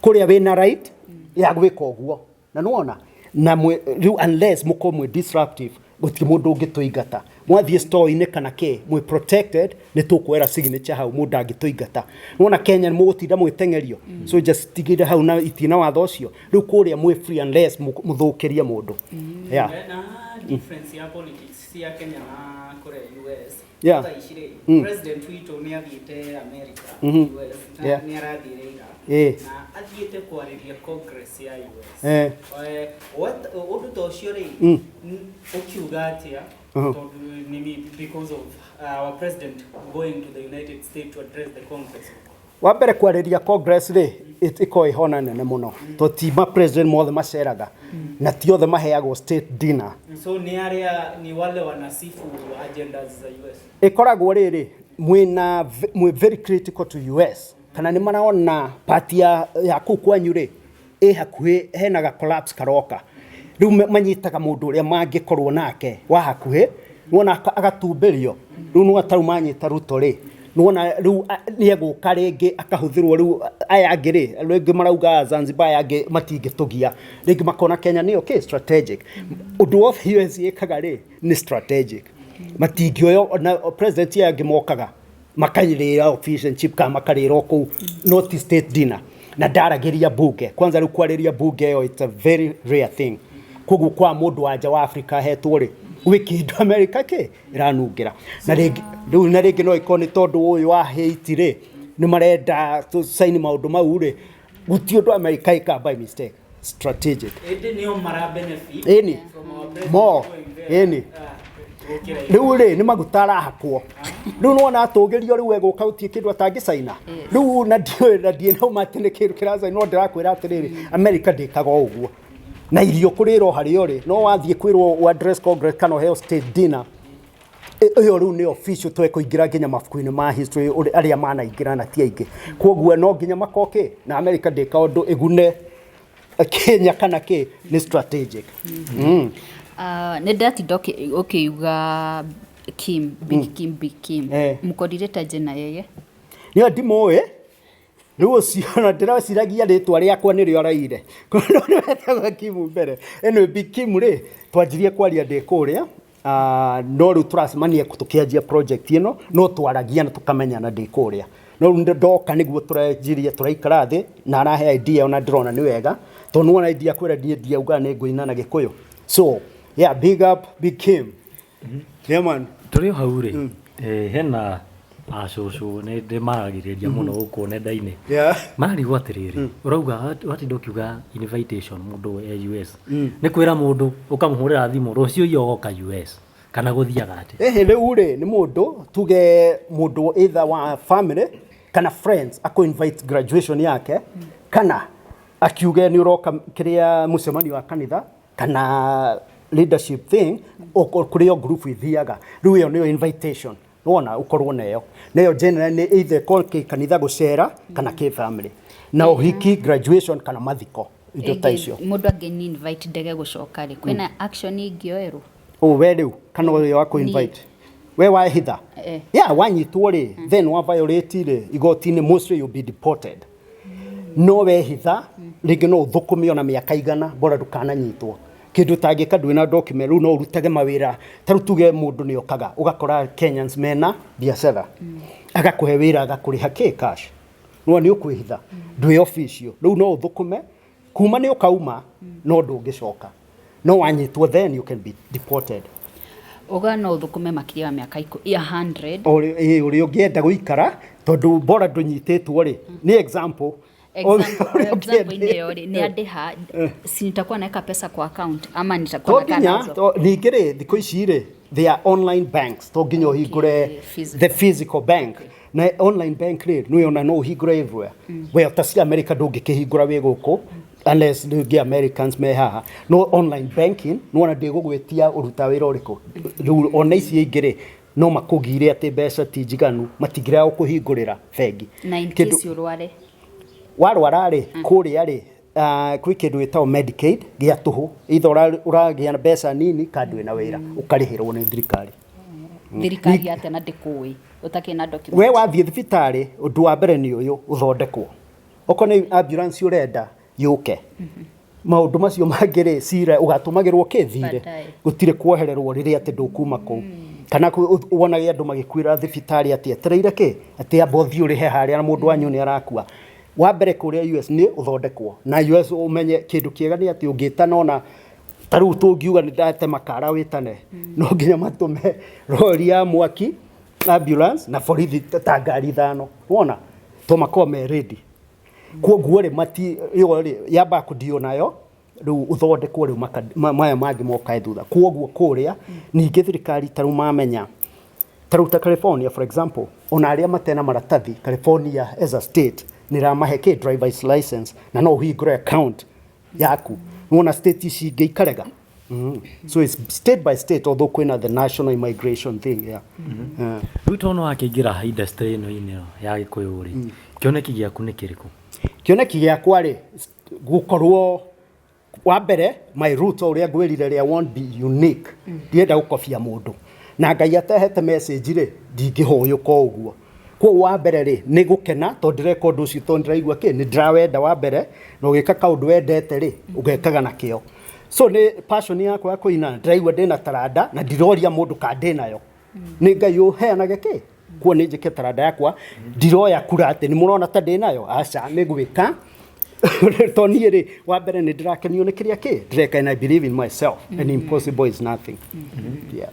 [SPEAKER 2] kũrĩa wĩna right ya gwĩka ũguo, na nĩwona na rĩu unless mũkorwo mwĩ disruptive, gũtirĩ mũndũ ũngĩtũingata. Mwathiĩ store-inĩ kana kĩ, mwĩ protected, nĩ tũkuoera signature hau, mũndũ angĩtũingata. Nĩwona Kenya nĩ mũgũtinda mwĩteng'erio, so just tigĩre hau na itina watho ũcio. Rĩu kũrĩa mwĩ free unless mũthũkĩrie mũndũ. Yeah.
[SPEAKER 1] Na difference ya politics cia Kenya na kũrĩa US, thaa ici rĩ, president witũ nĩ athiĩte America, US, na nĩ arathiĩre ira, na athiĩte kwarĩria Congress ya US. Ũndũ ta ũcio rĩ, ũkiuga atĩa? Tondũ nini, because of our president going to the United States to address the Congress.
[SPEAKER 2] Wa mbere kwarĩria Congress rĩ, ĩkoragwo ĩ hona nene mũno, tondũ ti ma president mothe maceraga, na ti othe maheagwo state dinner.
[SPEAKER 1] So nĩ arĩa ni wale wanasifu agendas za US.
[SPEAKER 2] Ĩkoragwo rĩrĩ, mwĩna mwĩ very critical to US, kana nĩ marona part ya kũu kwanyu rĩ, ĩ hakuhĩ hena ga collapse karoka. Rĩu manyitaga mũndũ ũrĩa mangĩkorwo nake wa hakuhĩ, nĩwona agatumberio. Rĩu nĩwona ta rĩu manyita Ruto rĩ, nĩwona rĩu nĩ egũka rĩngĩ akahũthĩrwo. Rĩu aya angĩ rĩ, rĩngĩ marauga Zanzibar, aya angĩ matingĩtũgia, rĩngĩ makona Kenya nĩyo kĩ strategic. Ũndũ wothe US ĩkaga rĩ, nĩ strategic, matingĩoya na president aya angĩ mokaga makarĩra fish and chip kana makarĩra o kũu, not state dinner, na ndaragĩria bunge kwanza. Rĩu kwarĩria bunge ĩyo, it's a very rare thing. Koguo kwa mũndũ wa nja wa Africa ahetwo rĩ, gwĩ kĩndũ America kĩ ĩranungĩra, na rĩngĩ rĩu na rĩngĩ no ĩkorwo nĩ tondũ ũyũ wa Haiti rĩ, nĩ marenda tũ sign maũndũ mau rĩ. Gũtirĩ ũndũ America ĩkaga by mistake. Strategic.
[SPEAKER 1] Ĩndĩ nĩo mara benefit
[SPEAKER 2] Ĩni.
[SPEAKER 1] from our president
[SPEAKER 2] More.
[SPEAKER 1] going there.
[SPEAKER 2] Ĩni.
[SPEAKER 1] Ah, gũkĩra
[SPEAKER 2] Rĩu rĩ, nĩ maguta arahakwo rĩu, nĩwona atũgĩrio rĩu egũka gũtirĩ kĩndũ atangĩcaina rĩu, na ndiũĩ na ndiĩ nauma atĩ nĩ kĩndũ kĩracaina, no ndĩrakwĩra atĩrĩrĩ, America ndĩkaga o ũguo na irio kũrĩrwo harĩa ũrĩ, no wathiĩ kwĩrwo u address Congress kana ũheo state dinner, ĩyo rĩu nĩ official, twekũingĩra nginya mabuku-inĩ ma history arĩa manaingĩra na ti aingĩ. Koguo no nginya makoke na America ndĩka ũndũ ĩgune Kenya kana kĩ, nĩ strategic.
[SPEAKER 3] Nĩ ndatinda ũkĩuga Kim, Big Kim, Big Kim. Mkorire taje na yeye?
[SPEAKER 2] Nĩyo ndimũĩ rĩu ũcio, na ndĩreciragia rĩtwa rĩakwa nĩrĩo araire nĩwetagwo Kim mbere. Anyway, Big Kim rĩ, twanjirie kwaria ndĩ kũrĩa. Ah, no rĩu tũracemania tũkĩanjia project ĩno, no twaragia na tũkamenyana ndĩ kũrĩa, no rĩu ndoka nĩguo tũranjirie tũraikara thĩ na arahe idea, ona ndĩrona nĩ wega tondũ nĩwona idea kwĩra ndiĩ ndiauga nĩ ngũina na Gĩkũyũ. So yeah, big up Big Kim, yeah man.
[SPEAKER 4] Tũrĩ o hau rĩ, hena acũcũ nĩ ndĩmaragĩrĩria mũno gũkũ nenda-inĩ, mararigwo atĩrĩrĩ, ũrauga watinda ũkiuga invitation, mũndũ e US nĩ kwĩra mũndũ ũkamũhũrĩra thimũ rũciũ iya ũgoka US, kana gũthiaga atĩa?
[SPEAKER 2] Ĩhĩ, rĩu rĩ, nĩ mũndũ tuge mũndũ either wa family kana friends akũ invite graduation yake, kana akiuge nĩ ũroka kĩrĩa mũcemanio wa kanitha kana leadership thing kũrĩa o group ithiaga. Rĩu ĩyo nĩyo invitation, wona ũkorwo nayo nayo generally nĩ either ĩkorwo kĩ kanitha gũcera kana kĩ family na ũhiki, graduation kana mathiko, indo ta icio.
[SPEAKER 3] Mũndũ angĩni invite ndege gũcoka rĩ, kwĩna action ingĩoerwo?
[SPEAKER 2] Oh, we rĩu kana ũrĩa wa invite we wahitha?
[SPEAKER 3] Eh.
[SPEAKER 2] Yeah, wanyitwo rĩ, then wa violate rĩ, igoti-inĩ mostly you'll be deported. No wehitha rĩngĩ no ũthũkũme ona mĩaka 100, bora ndũkananyitwo. Kĩndũ ũtangĩka ndwĩna document, rĩu no ũrutage mawĩra. Ta rĩu tuge mũndũ nĩ okaga ũgakora Kenyans mena biacara, agakũhe wĩra, agakũrĩha kĩ cash, no nĩ ũkwĩhitha ndwĩ official, rĩu no ũthũkũme kuma nĩ ũkauma, no ndũngĩcoka. No wanyitwo, then you can be deported.
[SPEAKER 3] Uga no ũthũkũme makĩria wa mĩaka ya 100?
[SPEAKER 2] Ũrĩa ũngĩenda gũikara, tondũ bora ndũnyitĩtwo rĩ, nĩ example.
[SPEAKER 3] Example
[SPEAKER 2] Ũrĩa
[SPEAKER 3] example
[SPEAKER 2] ũngĩenda.
[SPEAKER 3] ĩyo rĩ, nĩ andĩha, si nitakuwa naweka pesa kwa account ama nitakuwa
[SPEAKER 2] To
[SPEAKER 3] nakaa
[SPEAKER 2] nginya
[SPEAKER 3] nazo?
[SPEAKER 2] Ningĩ rĩ, thikũ ici rĩ, they are online banks, to nginya ũhingũre
[SPEAKER 3] physical.
[SPEAKER 2] The physical bank na online bank rĩ, nĩ ona no ũhingũre everywhere. Well, ta cia America ndũngĩkĩhingũra wĩ gũkũ unless rĩngĩ Americans me haha, no online banking nĩwona ndĩgũgwĩtia ũruta wĩra ũrĩkũ. Rĩu ona ici ingĩ rĩ, no makũgire atĩ mbeca ti njiganu, matingĩrega gũkũhingũrĩra bengi.
[SPEAKER 3] Na in case ũrware?
[SPEAKER 2] Warwara rĩ, kũrĩa rĩ, kwĩ kĩndũ gĩtagwo Medicaid gĩa tũhũ, either ũragĩa mbeca nini kana ndwĩ na wĩra, ũkarĩhĩrwo nĩ thirikari.
[SPEAKER 3] Thirikari atĩa na ndĩkũĩ ũtakĩrĩ na document?
[SPEAKER 2] We wathiĩ thibitarĩ, ũndũ wa mbere nĩ ũyũ, ũthondekwo, okorwo nĩ ambulance ũrenda yũke, maũndũ macio mangĩ rĩ, cira ũgatũmagĩrwo kĩ thirĩ.
[SPEAKER 3] Baadaye.
[SPEAKER 2] Gũtirĩ kuohererwo rĩrĩa atĩ ndũkuma kũu, kana wonage andũ magĩkuĩra thibitarĩ atĩ etereire kĩ, atĩ amba ũthiĩ ũrĩhe harĩa na mũndũ wanyu nĩ arakua. Wa mbere kũrĩa US nĩ ũthondekwo na US ũmenye kĩndũ kĩega nĩ atĩ ũngĩtana, ona ta rĩu tũngiuga nĩ ndatema kara, wĩtane, no nginya matũme rori ya mwaki, ambulance na borithi ta ngari 5, wona to makorwo me ready. Koguo rĩ, mati ĩyo rĩ yambaga kũndio nayo, rĩu ũthondekwo, rĩu maya mangĩ mokae thutha. Koguo kũrĩa ningĩ thirikari ta rĩu mamenya, ta rĩu ta California for example, ona arĩa matena maratathi, California as a state nĩ ĩramahe kĩ driver's license na no ũhingũre account yaku. Nĩwona state ici ingĩ ikarega. So it's state by state, although kwĩna the national immigration thing, yeah.
[SPEAKER 4] Rĩu tondũ wakĩingĩra industry ĩno ya Gĩkũyũ rĩ, kĩoneki gĩaku nĩ kĩrĩkũ?
[SPEAKER 2] Kĩoneki gĩakwa rĩ, gũkorwo wa mbere my root, o ũrĩa ngwĩrire rĩ, I want be unique, ndienda gũkobia mũndũ, na Ngai atehete message rĩ, ndingĩhũyũka o ũguo. Koguo wa mbere rĩ, nĩ gũkena tondũ ndĩreka ũndũ ũcio tondũ ndĩraigua kĩ nĩ ndĩrawenda wa mbere, na ũgĩka kaũndũ wendete rĩ, ũgekaga na kĩo. So nĩ passion yakwa ya kũina, ndĩraigua ndĩna taranda na ndiroria mũndũ ka ndĩnayo, nĩ Ngai ũheanage kĩ kuo, nĩ njĩke taranda yakwa, ndiroya kura atĩ nĩ mũrona ta ndĩnayo, aca, nĩ gwĩka to niĩ rĩ, wa mbere nĩ ndĩrakenio nĩ kĩrĩa kĩ ndĩreka, and I believe in myself and impossible is nothing, yeah.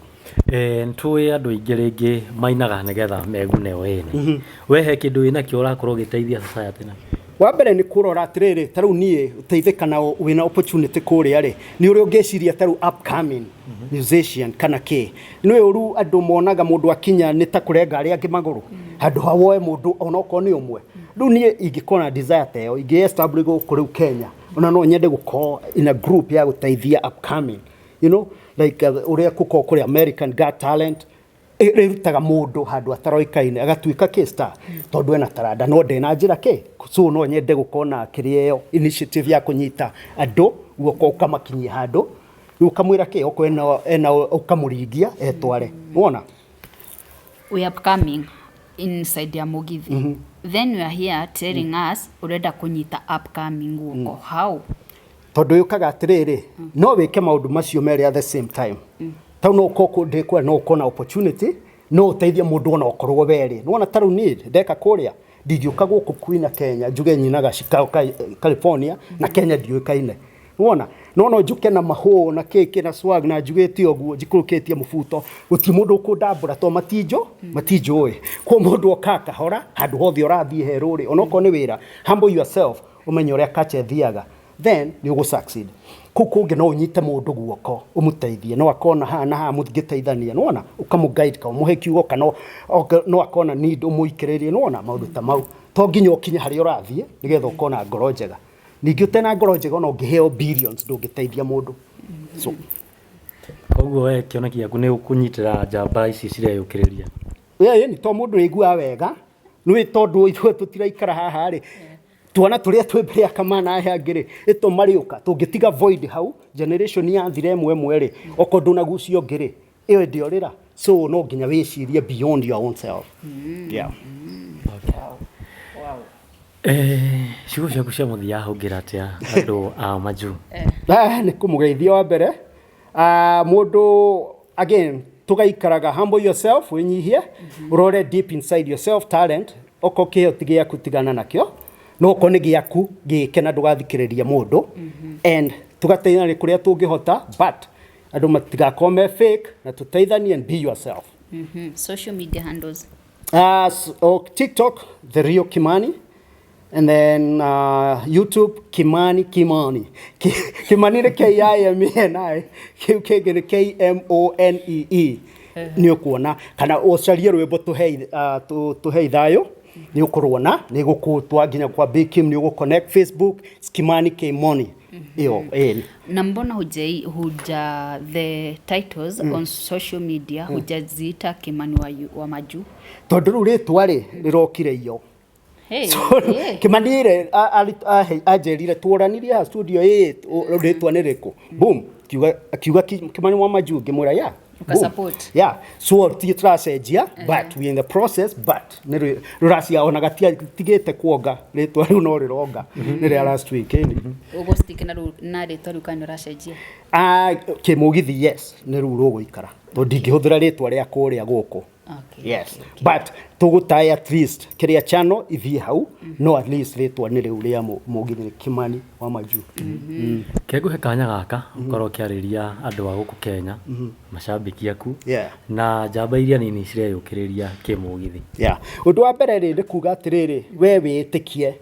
[SPEAKER 4] Nĩtũĩ andũ aingĩ rĩngĩ mainaga nĩgetha megune o ene. We he kĩndũ wĩnakĩo ũrakorwo ũgĩteithia society na?
[SPEAKER 2] Wa mbere nĩ kũrora atĩrĩrĩ, ta rĩu niĩ ũteithĩka na wĩna opportunity kũrĩa rĩ, nĩ ũrĩa ũngĩciria ta rĩu upcoming musician kana kĩ. Nĩ ũru andũ monaga mũndũ akinya nĩ ta kũrenga arĩa angĩ magũrũ, handũ ha woe mũndũ onokorwo nĩ ũmwe. Rĩu niĩ ingĩkorwo na desire ta ĩyo, ingĩ establish gũkũ rĩu Kenya, ona no nyende gũkorwo in a group ya gũteithia upcoming, like ũrĩa gũkorwo kũrĩa American Got Talent, ĩrutaga mũndũ handũ ataroĩkaine agatuĩka kĩ star tondũ ena taranda no ndena njĩra kĩ. So no nyende gũkorwo na kĩrĩa ĩyo initiative ya kũnyita andũ guoko ũkamakinyia handũ, rĩu ũkamwĩra kĩ okorwo ena ũkamũringia etware, wona.
[SPEAKER 3] We are upcoming inside ya Mugithi, then you are here telling us urenda kunyita upcoming guoko, how?
[SPEAKER 2] Tondũ yũkaga atĩrĩrĩ, no wĩke maũndũ macio merĩ at the same time. Tau no ũkorwo ndĩkwa no ũkorwo na opportunity no ũteithie mũndũ ona ũkorwo werĩ. Nĩwona ta rĩu niĩ ndeka kũrĩa ndingĩũka gũkũ kwina Kenya njuge nyinaga Chicago, California na Kenya ndiũĩkaine. Nĩwona no njuke na mahũ na kĩkĩ na swag na njugĩte ũguo njikũrũkĩtie mũbuto, gũtirĩ mũndũ ũkũndambũra to matinjũĩ. Kwa mũndũ oka kahora handũ hothe ũrathiĩ herũ rĩ, onokorwo nĩ wĩra, humble yourself, ũmenye ũrĩa culture ĩthiaga, then nĩ ũgũ succeed. Kũu kũngĩ no ũnyite mũndũ guoko ũmũteithie, no akona haha na haha mũngĩteithania, nĩwona ũkamũ guide ka ũmũhe kiugo kana no akona need ũmũikĩrĩrie, nĩwona maũndũ ta mau. To nginya ũkinye harĩa ũrathiĩ nĩgetha ũkorwo na ngoro njega. Ningĩ ũtena ngoro njega ona ũngĩheo billions ndũngĩteithia mũndũ. So
[SPEAKER 4] Koguo we kĩoneki gĩaku nĩ kũnyitĩra njamba ici cireyũkĩrĩria.
[SPEAKER 2] Ĩĩ nĩ to mũndũ wĩiguaga wega nĩ tondũ ithuĩ tũtiraikara haha rĩ, twana tũrĩa twĩ mbere ya kamana aya angĩ rĩ, ĩto marĩũka tũngĩtiga void hau generation yathira ĩmwe ĩmwe rĩ, okorwo ndũnagucia ũngĩ rĩ, ĩyo ndĩorĩra. So no nginya wĩcirie beyond your own self. Yeah.
[SPEAKER 4] Ciugo ciaku cia mũthia ũngĩra atĩa andũ a majuu?
[SPEAKER 2] Nĩ kũmũgeithia wa mbere. Mũndũ again tũgaikaraga, humble yourself, wĩnyihie, ũrore deep inside yourself talent, okorwo kĩheo ti gĩaku tigana nakĩo, no okorwo nĩ gĩaku gĩke na ndũgathikĩrĩrie mũndũ, and tũgateithania kũrĩa tũngĩhota, but andũ matigakorwo me fake na tũteithanie and be yourself.
[SPEAKER 3] Social media handles?
[SPEAKER 2] So, TikTok, The Real Kimani, and then YouTube, Kimani Kimani. Kimani nĩ K I M A N I, kĩu kĩngĩ nĩ K M O N E E. Nĩ ũkuona kana ũcarie rwĩmbo tũhei thayũ, nĩ ũkũruona, nĩ gũkũtwa nginya kwa Big Kim, nĩ ũgũ connect Facebook Kimani Kimoni ĩyo ĩĩ.
[SPEAKER 3] Na mbona huja the titles on social media hujaziita Kimani wa Majuu?
[SPEAKER 2] Tondũ rĩu rĩtwa rĩ rĩrokire iyo.
[SPEAKER 3] Hey,
[SPEAKER 2] So,
[SPEAKER 3] hey.
[SPEAKER 2] Kimani rĩ anjĩrire tuoranirie haha studio ĩĩ rĩtwa nĩ rĩkũ, boom, akiuga Kimani wa Majuu, ngĩmwĩra yeah.
[SPEAKER 3] Uka
[SPEAKER 2] Boom.
[SPEAKER 3] support.
[SPEAKER 2] Yeah, so ti tũracenjia, but we in the process, but nĩ rũracia ona gatitigĩte kuonga rĩtwa rĩu no rĩronga nĩ rĩa last week ĩni.
[SPEAKER 3] Ũgũ stick na rĩu na rĩtwa rĩu kana nĩ ũracenjia?
[SPEAKER 2] Ah, kĩmũgithi yes, nĩ rĩu rũgũikara tondũ ndingĩhũthĩra rĩtwa rĩa kũrĩa gũkũ. Yes, but tũgũtae at least kĩrĩa channel ithiĩ hau, no at least rĩtwa nĩ rĩu rĩa mũgithi nĩ Kimani wa Majuu.
[SPEAKER 4] Kengũhe kanya gaka ũkorwo ũkĩarĩria andũ a gũkũ Kenya, macambĩki aku na njamba iria nini cireyũkĩrĩria kĩmũgithi.
[SPEAKER 2] Yeah. Ũndũ wa mbere rĩ nĩ kuga atĩrĩrĩ, we wĩĩtĩkie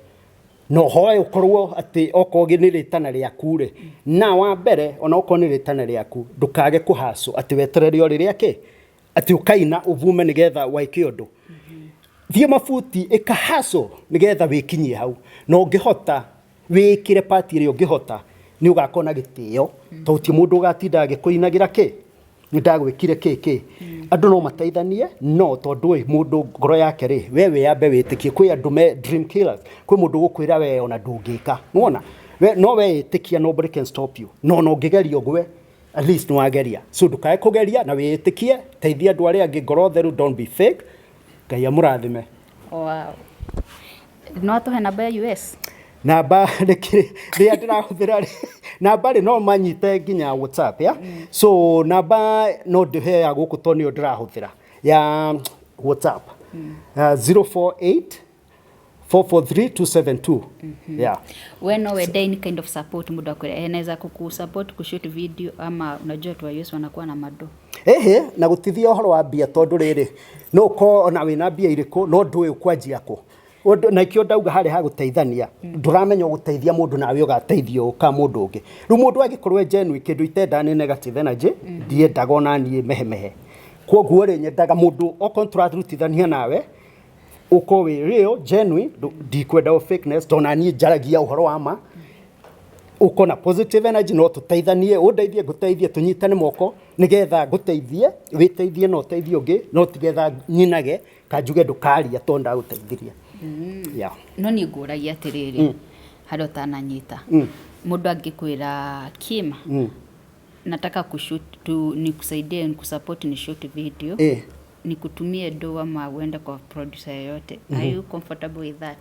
[SPEAKER 2] no hoe ũkorwo atĩ okorwo nĩ rĩtana rĩaku rĩ, na wa mbere ona okorwo nĩ rĩtana rĩaku ndũkage kũhacwo atĩ weterere o rĩrĩa kĩ atĩ ũkaina ũvume nĩgetha waike ũndũ. Thiĩ mabuti ĩkahaco nĩgetha wĩkinyie hau, na ũngĩhota wĩkĩre part ĩrĩa ũngĩhota nĩ ũgakorwo na gĩtĩo, tondũ ti mũndũ ũgatinda agĩkũinagĩra kĩ nĩ ndagwĩkire kĩ kĩ. Andũ no mateithanie, no tondũ ĩ mũndũ ngoro yake rĩ, we wĩyambe wĩtĩkie. Kwĩ andũ me dream killers, kwĩ mũndũ ũgũkwĩra we ona ndũngĩka, nĩwona we no weyĩtĩkia, nobody can stop you, no no ũngĩgeria ũgwe at least nĩwageria. So ndũkae kũgeria na wĩĩtĩkie, teithia andũ arĩa angĩ ngoro theru, don't be fake. Ngai amũrathime.
[SPEAKER 3] Wow. No atũhe namba ya US?
[SPEAKER 2] Namba rĩrĩa ndĩrahũthĩra rĩ, namba rĩ no manyite nginya WhatsApp ya. So namba no ndĩhe ya gũkũ tondũ nĩyo ndĩrahũthĩra ya WhatsApp. 048 443 272. Yeah.
[SPEAKER 3] We no wende any kind of support mũndũ akwĩra anaweza kukusupport kushoot video ama unajua tu wa US wanakuwa na mado.
[SPEAKER 2] Ehe, na gũtithia ũhoro wa mbia tondũ rĩrĩ no ũkorwo ona wĩna mbia irĩkũ no ndũĩ ũkwanjia kũ. Na ikio ndauga harĩ ha gũteithania, ndũramenya ũgũteithia mũndũ nawe ũgateithio ka mũndũ ũngĩ. Rĩu mũndũ angĩkorwo e genuine, kĩndũ itendaga nĩ negative energy, ndiendaga ona niĩ mehemehe. Koguo rĩ, nyendaga mũndũ okorwo tũrarutithania nawe ũkorwo wĩ real, genuine, ndikwenda o fakeness, tondũ na niĩ njaragia ũhoro wa ma. Ũkorwo na positive energy, no tũteithanie, ũndeithie ngũteithie, tũnyitane moko nĩgetha ngũteithie, wĩteithie na ũteithie ũngĩ, no tigetha nyinage kanjuge ndũkaria tondũ ndagũteithirie. Yeah.
[SPEAKER 3] No niĩ ngũragia atĩrĩrĩ, harĩa ũtananyita, mũndũ angĩkwĩra, "Kim, nataka kushoot tu, nikusaidie, nikusupport, ni shoot video, nikutumie do ama uende kwa producer yoyote," are you comfortable with that?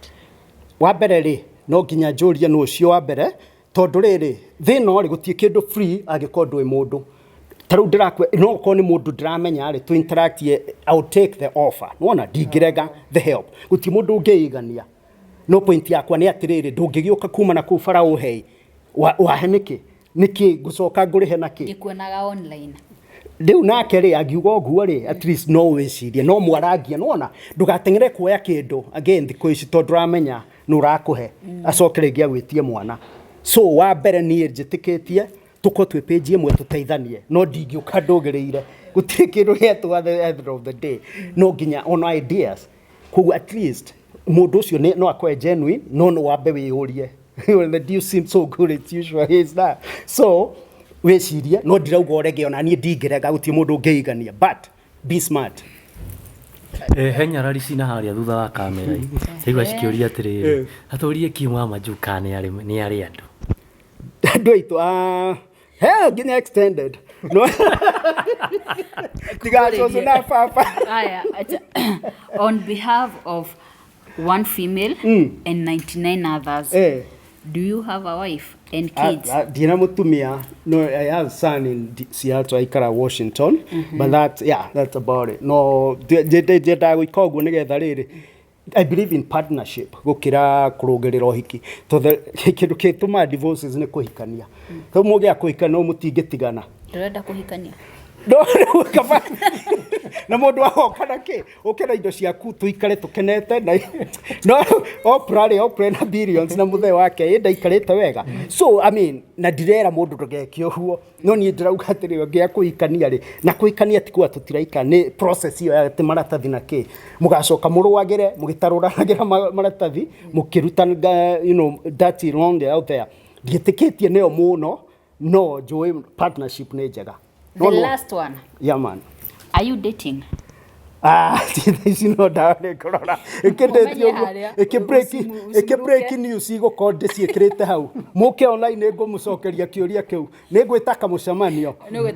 [SPEAKER 2] Wa mbere rĩ, no nginya njũrie nũ ũcio wa mbere, tondũ rĩrĩ thĩna rĩ, gũtirĩ kĩndũ free angĩkorwo ndũĩ mũndũ. Ta rĩu ndĩrakwe, no okorwo nĩ mũndũ ndĩramenya rĩ, tũ interact, I will take the offer. Nĩwona ndingĩrega the help, gũtirĩ mũndũ ũngĩigania. No point yakwa nĩ atĩrĩrĩ, ndũngĩgĩũka kuma na kũu bara ũhei wahe nĩkĩ nĩkĩ ngũcoka ngũrĩhe nakĩ?
[SPEAKER 3] Ndikuonaga online.
[SPEAKER 2] Rĩu nake rĩ, angiuga ũguo rĩ, at least no wĩcirie, no mwarangie. Nĩwona ndũgateng'ere kuoya kĩndũ again thikũ ici, tondũ ndũramenya nĩ ũrakũhe acoke rĩngĩ agwĩtie mwana. So wa mbere niĩ njĩtĩkĩtie tũkorwo twĩ page ĩmwe, tũteithanie, no ndingĩũka ndũgĩrĩire. Gũtirĩ kĩndũ gĩetwo at the end of the day, no nginya ona ideas. Koguo at least mũndũ ũcio no akorwo e genuine, no wambe wĩyũrie. "Well, the deal seems so good, it's usually is that." So wĩcirie, no ndirauga ũrege, ona niĩ ndingĩrega, gũtirĩ mũndũ ũngĩigania, but be smart.
[SPEAKER 4] He nyarari cina harĩa thutha wa kamera ndaigua cikĩũria atĩrĩrĩ, atũrie Kim wa Majuka nĩ arĩ andũ.
[SPEAKER 2] Andũ aitũ, ah, he nginya extended, no tiga cũcũ na baba.
[SPEAKER 3] Aya, on behalf of one female and 99 others, do you have a wife and kids?
[SPEAKER 2] Ah, ah, ndina mutumia. No, I have a son in Seattle, aikara Washington, but that, yeah, that's about it. No nyendaga gwĩka ũguo nĩgetha rĩrĩ, I believe in partnership gũkĩra kũrũngĩrĩra ũhiki, tondũ kĩndũ gĩtũmaga divorces nĩ kũhikania. Rĩu mũgĩa kũhikania no mũtingĩtigana.
[SPEAKER 3] Ndũrenda kũhikania?
[SPEAKER 2] No rĩu kaba na mũndũ agoka na kĩ, ũke na indo ciaku tũikare tũkenete na no Oprah rĩ, Oprah na billions na mũthee wake ĩ ndaikarĩte wega. So I mean, na ndirera mũndũ ndũgeke ũguo, no niĩ ndĩrauga atĩrĩ, ũngĩaga kũhikania rĩ, na kũhikania ti kuga tũtiraikara, nĩ process ĩyo ya atĩ maratathi na kĩ, mũgacoka mũrũagĩre mũgĩtarũranagĩra maratathi mũkĩrutanga, dirty laundry out there. Ndiĩtĩkĩtie nĩyo mũno, no njũĩ partnership nĩ njega.
[SPEAKER 3] The
[SPEAKER 2] No, no.
[SPEAKER 3] last one.
[SPEAKER 2] Yeah, man.
[SPEAKER 3] Are you dating?
[SPEAKER 2] Ah, tha ici no ndawa nĩ ngũrora ĩkĩndĩtie
[SPEAKER 3] Ũmenye
[SPEAKER 2] ũguo
[SPEAKER 3] harĩa,
[SPEAKER 2] ĩkĩ break ĩkĩ break
[SPEAKER 3] ũcimũrũke.
[SPEAKER 2] News igũkorwo ndĩciĩkĩrĩte hau, mũke online, nĩ ngũmũcokeria kĩũria kĩu, nĩ ngwĩta kamũcemanio.
[SPEAKER 3] Nĩ.